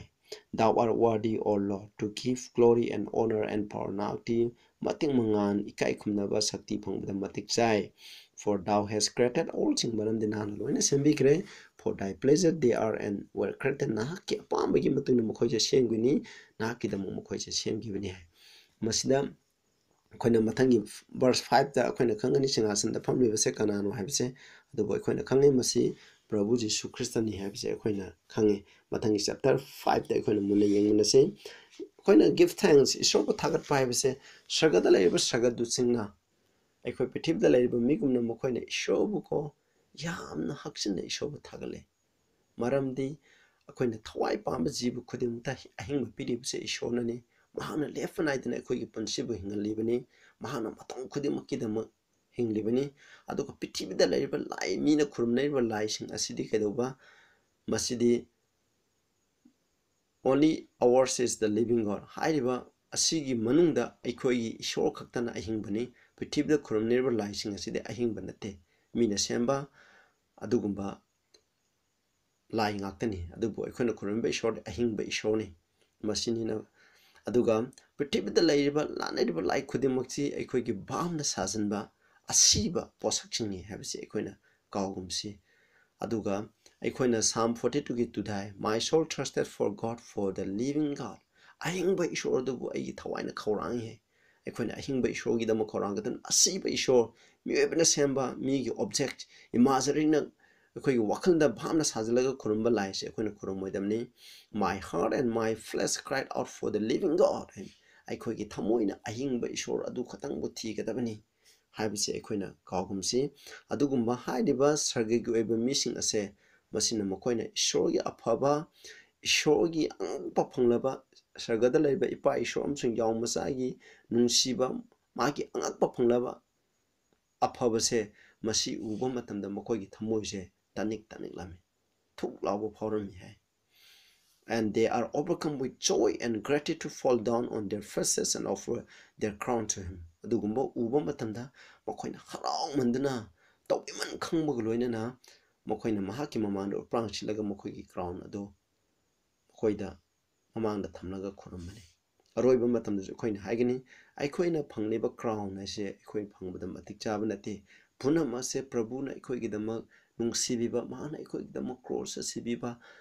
Thou art worthy, O Lord, to give glory and honor and power. ꯅꯍꯥꯛꯇꯤ ꯃꯇꯤꯛ ꯃꯉꯥꯜ, ꯏꯀꯥꯏ ꯈꯨꯝꯅꯕ, ꯁꯛꯇꯤ ꯐꯪꯕꯗ ꯃꯇꯤꯛ ꯆꯥꯏ꯫ For thou hast created all things, ꯃꯔꯝꯗꯤ ꯅꯍꯥꯛꯅ ꯂꯣꯏꯅ ꯁꯦꯝꯕꯤꯈ꯭ꯔꯦ꯫ For thy pleasure they are and were created, ꯅꯍꯥꯛꯀꯤ ꯑꯄꯥꯝꯕꯒꯤ ꯃꯇꯨꯡ ꯏꯟꯅ ꯃꯈꯣꯏꯁꯦ ꯁꯦꯝꯈꯤꯅꯤ, ꯅꯍꯥꯛꯀꯤꯗꯃꯛ ꯃꯈꯣꯏꯁꯦ ꯁꯦꯝꯈꯤꯕꯅꯤ ꯍꯥꯏ꯫ ꯃꯁꯤꯗ ꯑꯩꯈꯣꯏꯅ ꯃꯊꯪꯒꯤ verse five ꯇ ꯑꯩꯈꯣꯏꯅ ꯈꯪꯒꯅꯤ ꯁꯤꯡꯍꯥꯁꯟꯗ ꯐꯝꯂꯤꯕꯁꯦ ꯀꯅꯥꯅꯣ ꯍꯥꯏꯕꯁꯦ꯫ ꯑꯗꯨꯕꯨ ꯑꯩꯈꯣꯏꯅ ꯈꯪꯉꯦ ꯃꯁꯤ ꯄ꯭ꯔꯚꯨ ꯖꯤꯁꯨ ꯈ꯭ꯔꯤꯁꯇꯅꯤ ꯍꯥꯏꯕꯁꯦ ꯑꯩꯈꯣꯏꯅ ꯈꯪꯉꯦ꯫ ꯃꯊꯪꯒꯤ chapter five ꯇ ꯑꯩꯈꯣꯏꯅ ꯃꯨꯟꯅ ꯌꯦꯡꯃꯤꯟꯅꯁꯤ꯫ ꯑꯩꯈꯣꯏꯅ give thanks, ꯏꯁꯣꯔꯕꯨ ꯊꯥꯒꯠꯄ ꯍꯥꯏꯕꯁꯦ, ꯁꯔꯒꯗ ꯂꯩꯔꯤꯕ ꯁꯔꯒꯗꯨꯠꯁꯤꯡꯅ, ꯑꯩꯈꯣꯏ ꯄ꯭ꯔꯤꯊꯤꯕꯤꯗ ꯂꯩꯔꯤꯕ ꯃꯤꯒꯨꯝꯅ ꯃꯈꯣꯏꯅ ꯏꯁꯣꯔꯕꯨ ꯀꯣ, ꯌꯥꯝꯅ ꯍꯛꯆꯤꯟꯅ ꯏꯁꯣꯔꯕꯨ ꯊꯥꯒꯠꯂꯦ꯫ ꯃꯔꯝꯗꯤ ꯑꯩꯈꯣꯏꯅ ꯊꯋꯥꯏ ꯄꯥꯟꯕ ꯖꯤꯕ ꯈꯨꯗꯤꯡꯃꯛꯇ ꯑꯍꯤꯡꯕ ꯄꯤꯔꯤꯕꯁꯦ ꯏꯁꯣꯔꯅꯅꯤ꯫ ꯃꯍꯥꯛꯅ ꯂꯦꯞꯄ ꯅꯥꯏꯗꯅ ꯑꯩꯈꯣꯏꯒꯤ ꯄꯨꯟꯁꯤꯕꯨ ꯍꯤꯡꯍꯜꯂꯤꯕꯅꯤ꯫ ꯃꯍꯥꯛꯅ ꯃꯇꯝ ꯈꯨꯗꯤꯡꯃꯛꯀꯤꯗꯃꯛ ꯍꯤꯡꯂꯤꯕꯅꯤ꯫ ꯑꯗꯨꯒ ꯄ꯭ꯔꯤꯊꯤꯕꯤꯗ ꯂꯩꯔꯤꯕ ꯂꯥꯏ, ꯃꯤꯅ ꯈꯨꯔꯨꯝꯅꯔꯤꯕ ꯂꯥꯏꯁꯤꯡ ꯑꯁꯤꯗꯤ ꯀꯩꯗꯧꯕ? ꯃꯁꯤꯗꯤ only ours is the living God ꯍꯥꯏꯔꯤꯕ ꯑꯁꯤꯒꯤ ꯃꯅꯨꯡꯗ ꯑꯩꯈꯣꯏꯒꯤ ꯏꯁꯣꯔ ꯈꯛꯇꯅ ꯑꯍꯤꯡꯕꯅꯤ꯫ ꯄ꯭ꯔꯤꯊꯤꯕꯤꯗ ꯈꯨꯔꯨꯝꯅꯔꯤꯕ ꯂꯥꯏꯁꯤꯡ ꯑꯁꯤꯗꯤ ꯑꯍꯤꯡꯕ ꯅꯠꯇꯦ, ꯃꯤꯅ ꯁꯦꯝꯕ ꯑꯗꯨꯒꯨꯝꯕ ꯂꯥꯏ ꯉꯥꯛꯇꯅꯤ꯫ ꯑꯗꯨꯕꯨ ꯑꯩꯈꯣꯏꯅ ꯈꯨꯔꯨꯝꯕ ꯏꯁꯣꯔꯗꯤ ꯑꯍꯤꯡꯕ ꯏꯁꯣꯔꯅꯤ꯫ ꯃꯁꯤꯅꯤꯅ, ꯑꯗꯨꯒ ꯄ꯭ꯔꯤꯊꯤꯕꯤꯗ ꯂꯩꯔꯤꯕ ꯂꯥꯠꯅꯔꯤꯕ ꯂꯥꯏ ꯈꯨꯗꯤꯡꯃꯛꯁꯤ ꯑꯩꯈꯣꯏꯒꯤ ꯚꯥꯞꯅ ꯁꯥꯖꯟꯕ ꯑꯁꯤꯕ ꯄꯣꯠꯁꯛꯁꯤꯡꯅꯤ ꯍꯥꯏꯕꯁꯤ ꯑꯩꯈꯣꯏꯅ ꯀꯥꯎꯒꯨꯝꯁꯤ꯫ ꯑꯗꯨꯒ ꯑꯩꯈꯣꯏꯅ Psalm forty two ꯒꯤ ꯇꯨꯗ ꯍꯥꯏ, My soul thirsted for God, for the living God꯫ ꯑꯍꯤꯡꯕ ꯏꯁꯣꯔ ꯑꯗꯨꯕꯨ ꯑꯩꯒꯤ ꯊꯋꯥꯏꯅ ꯈꯧꯔꯥꯡꯏ꯫ ꯑꯩꯈꯣꯏꯅ ꯑꯍꯤꯡꯕ ꯏꯁꯣꯔꯒꯤꯗꯃꯛ ꯈꯧꯔꯥꯡꯒꯗꯕꯅꯤ꯫ ꯑꯁꯤꯕ ꯏꯁꯣꯔ, ꯃꯤꯑꯣꯏꯕꯅ ꯁꯦꯝꯕ ꯃꯤꯒꯤ object, imaginary ꯅ ꯑꯩꯈꯣꯏꯒꯤ ꯋꯥꯈꯜꯗ ꯚꯥꯞꯅ ꯁꯥꯖꯤꯜꯂꯒ ꯈꯨꯔꯨꯝꯕ ꯂꯥꯏꯁꯦ ꯑꯩꯈꯣꯏꯅ ꯈꯨꯔꯨꯝꯃꯣꯏꯗꯕꯅꯤ꯫ My heart and my flesh cried out for the living God ꯍꯥꯏꯅ ꯑꯩꯈꯣꯏꯒꯤ ꯊꯃꯣꯏꯅ ꯑꯍꯤꯡꯕ ꯏꯁꯣꯔ ꯑꯗꯨ ꯈꯛꯇꯪꯕꯨ ꯊꯤꯒꯗꯕꯅꯤ ꯍꯥꯏꯕꯁꯤ ꯑꯩꯈꯣꯏꯅ ꯀꯥꯎꯒꯨꯝꯁꯤ꯫ ꯑꯗꯨꯒꯨꯝꯕ ꯍꯥꯏꯔꯤꯕ ꯁꯔꯒꯒꯤ ꯑꯣꯏꯕ ꯃꯤꯁꯤꯡ ꯑꯁꯦ, ꯃꯁꯤꯅ ꯃꯈꯣꯏꯅ ꯏꯁꯣꯔꯒꯤ ꯑꯐꯕ, ꯏꯁꯣꯔꯒꯤ ꯑꯉꯛꯄ ꯐꯪꯂꯕ, ꯁꯔꯒꯗ ꯂꯩꯔꯤꯕ ꯏꯄꯥ ꯏꯁꯣꯔ ꯑꯃꯁꯨꯡ ꯌꯥꯎ ꯃꯆꯥꯒꯤ ꯅꯨꯡꯁꯤꯕ, ꯃꯥꯒꯤ ꯑꯉꯛꯄ ꯐꯪꯂꯕ ꯑꯐꯕꯁꯦ, ꯃꯁꯤ ꯎꯕ ꯃꯇꯝꯗ ꯃꯈꯣꯏꯒꯤ ꯊꯃꯣꯏꯁꯦ ꯇꯅꯤꯛ ꯇꯅꯤꯛ ꯂꯥꯝꯃꯤ, ꯊꯨꯛ ꯂꯥꯎꯕ ꯐꯥꯎꯔꯝꯃꯤ ꯍꯥꯏ꯫ and they are overcome with joy and gratitude, fall down on their faces and offer their crown to him. ꯑꯗꯨꯒꯨꯝꯕ ꯎꯕ ꯃꯇꯝꯗ ꯃꯈꯣꯏꯅ ꯍꯔꯥꯎꯃꯟꯗꯨꯅ, ꯇꯧꯕꯤꯃꯟ ꯈꯪꯕꯒ ꯂꯣꯏꯅꯅ ꯃꯈꯣꯏꯅ ꯃꯍꯥꯛꯀꯤ ꯃꯃꯥꯡꯗ ꯎꯄ꯭ꯔꯥꯡ ꯁꯤꯠꯂꯒ ꯃꯈꯣꯏꯒꯤ crown ꯑꯗꯨ ꯃꯈꯣꯏꯗ ꯃꯃꯥꯡꯗ ꯊꯝꯂꯒ ꯈꯨꯔꯨꯝꯕꯅꯤ꯫ ꯑꯔꯣꯏꯕ ꯃꯇꯝꯗꯁꯨ ꯑꯩꯈꯣꯏꯅ ꯍꯥꯏꯒꯅꯤ, ꯑꯩꯈꯣꯏꯅ ꯐꯪꯂꯤꯕ crown ꯑꯁꯦ ꯑꯩꯈꯣꯏ ꯐꯪꯕꯗ ꯃꯇꯤꯛ ꯆꯥꯕ ꯅꯠꯇꯦ꯫ ꯄꯨꯝꯅꯃꯛ ꯑꯁꯦ ꯄ꯭ꯔꯚꯨꯅ ꯑꯩꯈꯣꯏꯒꯤꯗꯃꯛ ꯅꯨꯡꯁꯤꯕꯤꯕ, ꯃꯍꯥꯛꯅ ꯑꯩꯈꯣꯏꯒꯤꯗꯃꯛ cross ꯁꯤꯕꯤꯕ,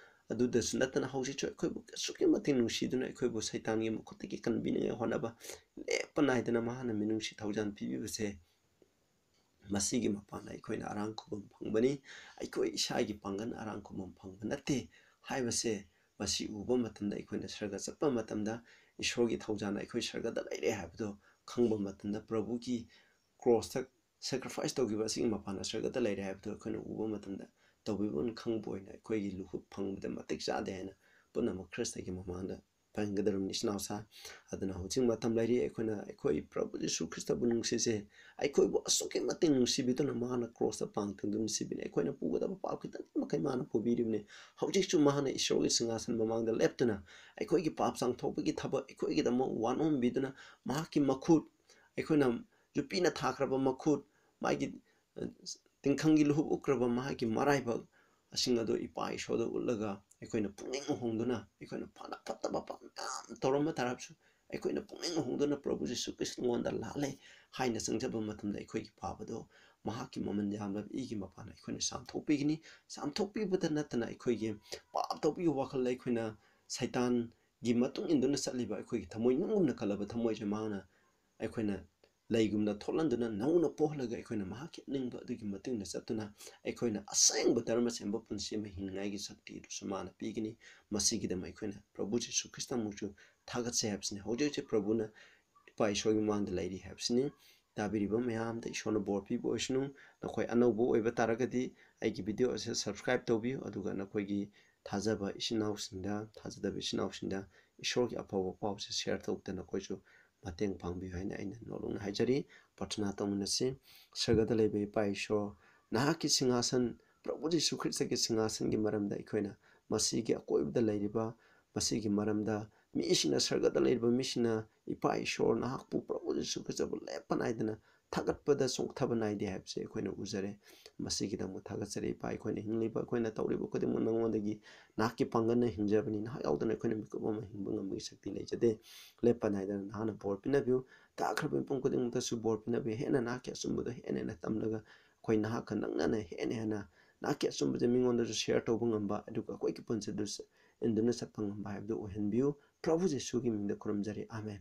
ꯑꯗꯨꯗꯁꯨ ꯅꯠꯇꯅ ꯍꯧꯖꯤꯛꯁꯨ ꯑꯩꯈꯣꯏꯕꯨ ꯑꯁꯨꯛꯀꯤ ꯃꯇꯤꯛ ꯅꯨꯡꯁꯤꯗꯨꯅ ꯑꯩꯈꯣꯏꯕꯨ ꯁꯩꯇꯥꯟꯒꯤ ꯃꯈꯨꯠꯇꯒꯤ ꯀꯟꯕꯤꯅꯤꯡꯉꯥꯏ ꯍꯣꯠꯅꯕ ꯂꯦꯞꯄ ꯅꯥꯏꯗꯅ ꯃꯍꯥꯛꯅ ꯃꯤꯅꯨꯡꯁꯤ ꯊꯧꯖꯥꯜ ꯄꯤꯕꯤꯕꯁꯦ, ꯃꯁꯤꯒꯤ ꯃꯄꯥꯟꯗ ꯑꯩꯈꯣꯏꯅ ꯑꯔꯥꯡ ꯈꯨꯕꯝ ꯐꯪꯕꯅꯤ꯫ ꯑꯩꯈꯣꯏ ꯏꯁꯥꯒꯤ ꯄꯥꯡꯒꯜ ꯑꯔꯥꯡ ꯈꯨꯕꯝ ꯐꯪꯕ ꯅꯠꯇꯦ ꯍꯥꯏꯕꯁꯦ, ꯃꯁꯤ ꯎꯕ ꯃꯇꯝꯗ ꯑꯩꯈꯣꯏꯅ ꯁꯔꯒ ꯆꯠꯄ ꯃꯇꯝꯗ ꯏꯁꯣꯔꯒꯤ ꯊꯧꯖꯥꯜꯅ ꯑꯩꯈꯣꯏ ꯁꯔꯒꯗ ꯂꯩꯔꯦ ꯍꯥꯏꯕꯗꯣ ꯈꯪꯕ ꯃꯇꯝꯗ, ꯄ꯭ꯔꯚꯨꯒꯤ crossꯇ sacrifice ꯇꯧꯈꯤꯕ ꯑꯁꯤꯒꯤ ꯃꯄꯥꯟꯗ ꯁꯔꯒꯗ ꯂꯩꯔꯦ ꯍꯥꯏꯕꯗꯣ ꯑꯩꯈꯣꯏꯅ ꯎꯕ ꯃꯇꯝꯗ, ꯇꯧꯕꯤꯕ ꯈꯪꯕ ꯑꯣꯏꯅ ꯑꯩꯈꯣꯏꯒꯤ ꯂꯨꯍꯨꯞ ꯐꯪꯕꯗ ꯃꯇꯤꯛ ꯆꯥꯗꯦ ꯍꯥꯏꯅ ꯄꯨꯝꯅꯃꯛ ꯈ꯭ꯔꯤꯁꯇꯒꯤ ꯃꯃꯥꯡꯗ ꯐꯪꯒꯗꯧꯔꯤꯕꯅꯤ, ꯏꯆꯤꯟ ꯏꯅꯥꯎꯁꯥ꯫ ꯑꯗꯨꯅ ꯍꯧꯖꯤꯛ ꯃꯇꯝ ꯂꯩꯔꯤ, ꯑꯩꯈꯣꯏꯅ ꯑꯩꯈꯣꯏ ꯄ꯭ꯔꯚꯨ ꯖꯤꯁꯨ ꯈ꯭ꯔꯤꯁꯇꯕꯨ ꯅꯨꯡꯁꯤꯁꯦ꯫ ꯑꯩꯈꯣꯏꯕꯨ ꯑꯁꯨꯛꯀꯤ ꯃꯇꯤꯛ ꯅꯨꯡꯁꯤꯕꯤꯗꯨꯅ ꯃꯍꯥꯛꯅ crossꯇ ꯄꯥꯡ ꯇꯤꯡꯗꯨꯅ ꯁꯤꯕꯤꯅꯤ꯫ ꯑꯩꯈꯣꯏꯅ ꯄꯨꯒꯗꯕ ꯄꯥꯞ ꯈꯤꯇꯪ ꯃꯈꯩ ꯃꯥꯅ ꯄꯨꯕꯤꯔꯤꯕꯅꯤ꯫ ꯍꯧꯖꯤꯛꯁꯨ ꯃꯍꯥꯛꯅ ꯏꯁꯣꯔꯒꯤ ꯁꯤꯡꯍꯥꯁꯟ ꯃꯃꯥꯡꯗ ꯂꯦꯞꯇꯨꯅ ꯑꯩꯈꯣꯏꯒꯤ ꯄꯥꯞ ꯆꯥꯝꯊꯣꯛꯄꯒꯤ ꯊꯕꯛ ꯑꯩꯈꯣꯏꯒꯤꯗꯃꯛ ꯋꯥꯅꯣꯝꯕꯤꯗꯨꯅ, ꯃꯍꯥꯛꯀꯤ ꯃꯈꯨꯠ, ꯑꯩꯈꯣꯏꯅ ꯌꯣꯠꯄꯤꯅ ꯊꯥꯈ꯭ꯔꯕ ꯃꯈꯨꯠ, ꯃꯥꯒꯤ, ꯑ, ꯇꯤꯡꯈꯪꯒꯤ ꯂꯨꯍꯨꯞ ꯎꯞꯈ꯭ꯔꯕ ꯃꯍꯥꯛꯀꯤ ꯃꯔꯥꯏꯕꯛ ꯑꯁꯤꯡ ꯑꯗꯨ ꯏꯄꯥ ꯏꯁꯣꯔꯗ ꯎꯠꯂꯒ ꯑꯩꯈꯣꯏꯅ ꯄꯨꯛꯅꯤꯡ ꯍꯣꯡꯗꯨꯅ, ꯑꯩꯈꯣꯏꯅ ꯐꯅ ꯐꯠꯇꯕ ꯄꯥꯞ ꯃꯌꯥꯝ ꯇꯧꯔꯝꯕ ꯇꯥꯔꯕꯁꯨ, ꯑꯩꯈꯣꯏꯅ ꯄꯨꯛꯅꯤꯡ ꯍꯣꯡꯗꯨꯅ ꯄ꯭ꯔꯚꯨ ꯖꯤꯁꯨ ꯈ꯭ꯔꯤꯁꯇꯉꯣꯟꯗ ꯂꯥꯜꯂꯦ ꯍꯥꯏꯅ ꯆꯪꯖꯕ ꯃꯇꯝꯗ, ꯑꯩꯈꯣꯏꯒꯤ ꯄꯥꯞ ꯑꯗꯣ ꯃꯍꯥꯛꯀꯤ ꯃꯃꯜ ꯌꯥꯝꯂꯕ ꯏꯒꯤ ꯃꯄꯥꯟꯅ ꯑꯩꯈꯣꯏꯅ ꯆꯥꯝꯊꯣꯛꯄꯤꯒꯅꯤ꯫ ꯆꯥꯝꯊꯣꯛꯄꯤꯕꯗ ꯅꯠꯇꯅ, ꯑꯩꯈꯣꯏꯒꯤ ꯄꯥꯞ ꯇꯧꯕꯒꯤ ꯋꯥꯈꯜꯗ ꯑꯩꯈꯣꯏꯅ ꯁꯩꯇꯥꯟꯒꯤ ꯃꯇꯨꯡ ꯏꯟꯗꯨꯅ ꯆꯠꯂꯤꯕ ꯑꯩꯈꯣꯏꯒꯤ ꯊꯃꯣꯏ ꯅꯨꯡꯒꯨꯝꯅ ꯀꯜꯂꯕ ꯊꯃꯣꯏꯁꯦ ꯃꯍꯥꯛꯅ ꯑꯩꯈꯣꯏꯅ ꯂꯩꯒꯨꯝꯅ ꯊꯣꯛꯍꯟꯗꯨꯅ, ꯅꯧꯅ ꯄꯣꯛꯍꯜꯂꯒ ꯑꯩꯈꯣꯏꯅ ꯃꯍꯥꯛꯀꯤ ꯑꯅꯤꯡꯕ ꯑꯗꯨꯒꯤ ꯃꯇꯨꯡ ꯏꯟꯅ ꯆꯠꯇꯨꯅ ꯑꯩꯈꯣꯏꯅ ꯑꯁꯦꯡꯕ ꯙꯔꯃ ꯁꯦꯝꯕ ꯄꯨꯟꯁꯤ ꯑꯃ ꯍꯤꯡꯅꯤꯡꯉꯥꯏꯒꯤ ꯁꯛꯇꯤ ꯑꯗꯨꯁꯨ ꯃꯥꯅ ꯄꯤꯒꯅꯤ꯫ ꯃꯁꯤꯒꯤꯗꯃꯛ ꯑꯩꯈꯣꯏꯅ ꯄ꯭ꯔꯚꯨ ꯖꯤꯁꯨ ꯈ꯭ꯔꯤꯁꯇꯃꯛꯁꯨ ꯊꯥꯒꯠꯆꯩ ꯍꯥꯏꯕꯁꯤꯅꯤ꯫ ꯍꯧꯖꯤꯛ ꯍꯧꯖꯤꯛ ꯄ꯭ꯔꯚꯨꯅ ꯏꯄꯥ ꯏꯁꯣꯔꯒꯤ ꯃꯃꯥꯡꯗ ꯂꯩꯔꯤ ꯍꯥꯏꯕꯁꯤꯅꯤ꯫ ꯇꯥꯕꯤꯔꯤꯕ ꯃꯌꯥꯝꯗ ꯏꯁꯣꯔꯅ ꯕꯣꯔ ꯄꯤꯕ ꯑꯣꯏꯁꯅꯨ꯫ ꯅꯈꯣꯏ ꯑꯅꯧꯕ ꯑꯣꯏꯕ ꯇꯥꯔꯒꯗꯤ ꯑꯩꯒꯤ video ꯑꯁꯤ subscribe ꯇꯧꯕꯤꯌꯨ, ꯑꯗꯨꯒ ꯅꯈꯣꯏꯒꯤ ꯊꯥꯖꯕ ꯏꯆꯤꯟ ꯏꯅꯥꯎꯁꯤꯡꯗ, ꯊꯥꯖꯗꯕ ꯏꯆꯤꯟ ꯏꯅꯥꯎꯁꯤꯡꯗ ꯏꯁꯣꯔꯒꯤ ꯑꯐꯕ ꯄꯥꯎꯁꯦ share ꯇꯧꯗꯅ ꯅꯈꯣꯏꯁꯨ ꯃꯇꯦꯡ ꯄꯥꯡꯕꯤꯌꯨ ꯍꯥꯏꯅ ꯑꯩꯅ ꯅꯣꯂꯨꯛꯅ ꯍꯥꯏꯖꯔꯤ꯫ ꯄ꯭ꯔꯊꯅꯥ ꯇꯧꯃꯤꯟꯅꯁꯤ꯫ ꯁꯔꯒꯗ ꯂꯩꯕ ꯏꯄꯥ ꯏꯁꯣꯔ, ꯅꯍꯥꯛꯀꯤ ꯁꯤꯡꯍꯥꯁꯟ, ꯄ꯭ꯔꯚꯨ ꯖꯤꯁꯨ ꯈ꯭ꯔꯤꯁꯇꯒꯤ ꯁꯤꯡꯍꯥꯁꯟꯒꯤ ꯃꯔꯝꯗ ꯑꯩꯈꯣꯏꯅ ꯃꯁꯤꯒꯤ ꯑꯀꯣꯏꯕꯗ ꯂꯩꯔꯤꯕ, ꯃꯁꯤꯒꯤ ꯃꯔꯝꯗ ꯃꯤꯁꯤꯡꯅ, ꯁꯔꯒꯗ ꯂꯩꯔꯤꯕ ꯃꯤꯁꯤꯡꯅ ꯏꯄꯥ ꯏꯁꯣꯔ ꯅꯍꯥꯛꯄꯨ ꯄ꯭ꯔꯚꯨ ꯖꯤꯁꯨ ꯈ꯭ꯔꯤꯁꯇꯕꯨ ꯂꯦꯞꯄ ꯅꯥꯏꯗꯅ ꯊꯥꯒꯠꯄꯗ ꯆꯣꯛꯊꯕ ꯅꯥꯏꯗꯦ ꯍꯥꯏꯕꯁꯦ ꯑꯩꯈꯣꯏꯅ ꯎꯖꯔꯦ꯫ ꯃꯁꯤꯒꯤꯗꯃꯛ ꯊꯥꯒꯠꯆꯔꯤ ꯏꯄꯥ꯫ ꯑꯩꯈꯣꯏꯅ ꯍꯤꯡꯂꯤꯕ, ꯑꯩꯈꯣꯏꯅ ꯇꯧꯔꯤꯕ ꯈꯨꯗꯤꯡꯃꯛ ꯅꯉꯣꯟꯗꯒꯤ ꯅꯍꯥꯛꯀꯤ ꯄꯥꯡꯒꯜꯅ ꯍꯤꯡꯖꯕꯅꯤ꯫ ꯅꯍꯥꯛ ꯌꯥꯎꯗꯅ ꯑꯩꯈꯣꯏꯅ ꯃꯤꯀꯨꯞ ꯑꯃ ꯍꯤꯡꯕ ꯉꯝꯕꯒꯤ ꯁꯛꯇꯤ ꯂꯩꯖꯗꯦ꯫ ꯂꯦꯞꯄ ꯅꯥꯏꯗꯅ ꯅꯍꯥꯛꯅ ꯕꯣꯔ ꯄꯤꯅꯕꯤꯌꯨ꯫ ꯇꯥꯈ꯭ꯔꯕ ꯃꯤꯄꯨꯝ ꯈꯨꯗꯤꯡꯃꯛꯇꯁꯨ ꯕꯣꯔ ꯄꯤꯅꯕꯤꯌꯨ꯫ ꯍꯦꯟꯅ ꯅꯍꯥꯛꯀꯤ ꯑꯆꯨꯝꯕꯗꯣ ꯍꯦꯟꯅ ꯍꯦꯟꯅ ꯇꯝꯂꯒ ꯑꯩꯈꯣꯏ ꯅꯍꯥꯛꯀ ꯅꯛꯅꯅ ꯍꯦꯟꯅ ꯍꯦꯟꯅ ꯅꯍꯥꯛꯀꯤ ꯑꯆꯨꯝꯕꯁꯦ ꯃꯤꯉꯣꯟꯗꯁꯨ ꯁꯤꯌꯔ ꯇꯧꯕ ꯉꯝꯕ, ꯑꯗꯨꯒ ꯑꯩꯈꯣꯏꯒꯤ ꯄꯨꯟꯁꯤꯗꯨ ꯏꯟꯗꯨꯅ ꯆꯠꯄ ꯉꯝꯕ ꯍꯥꯏꯕꯗꯨ ꯑꯣꯏꯍꯟꯕꯤꯌꯨ꯫ ꯄ꯭ꯔꯚꯨ ꯖꯤꯁꯨꯒꯤ ꯃꯤꯡꯗ ꯈꯨꯔꯨꯝꯖꯔꯤ꯫ ꯑꯥꯃꯦꯟ꯫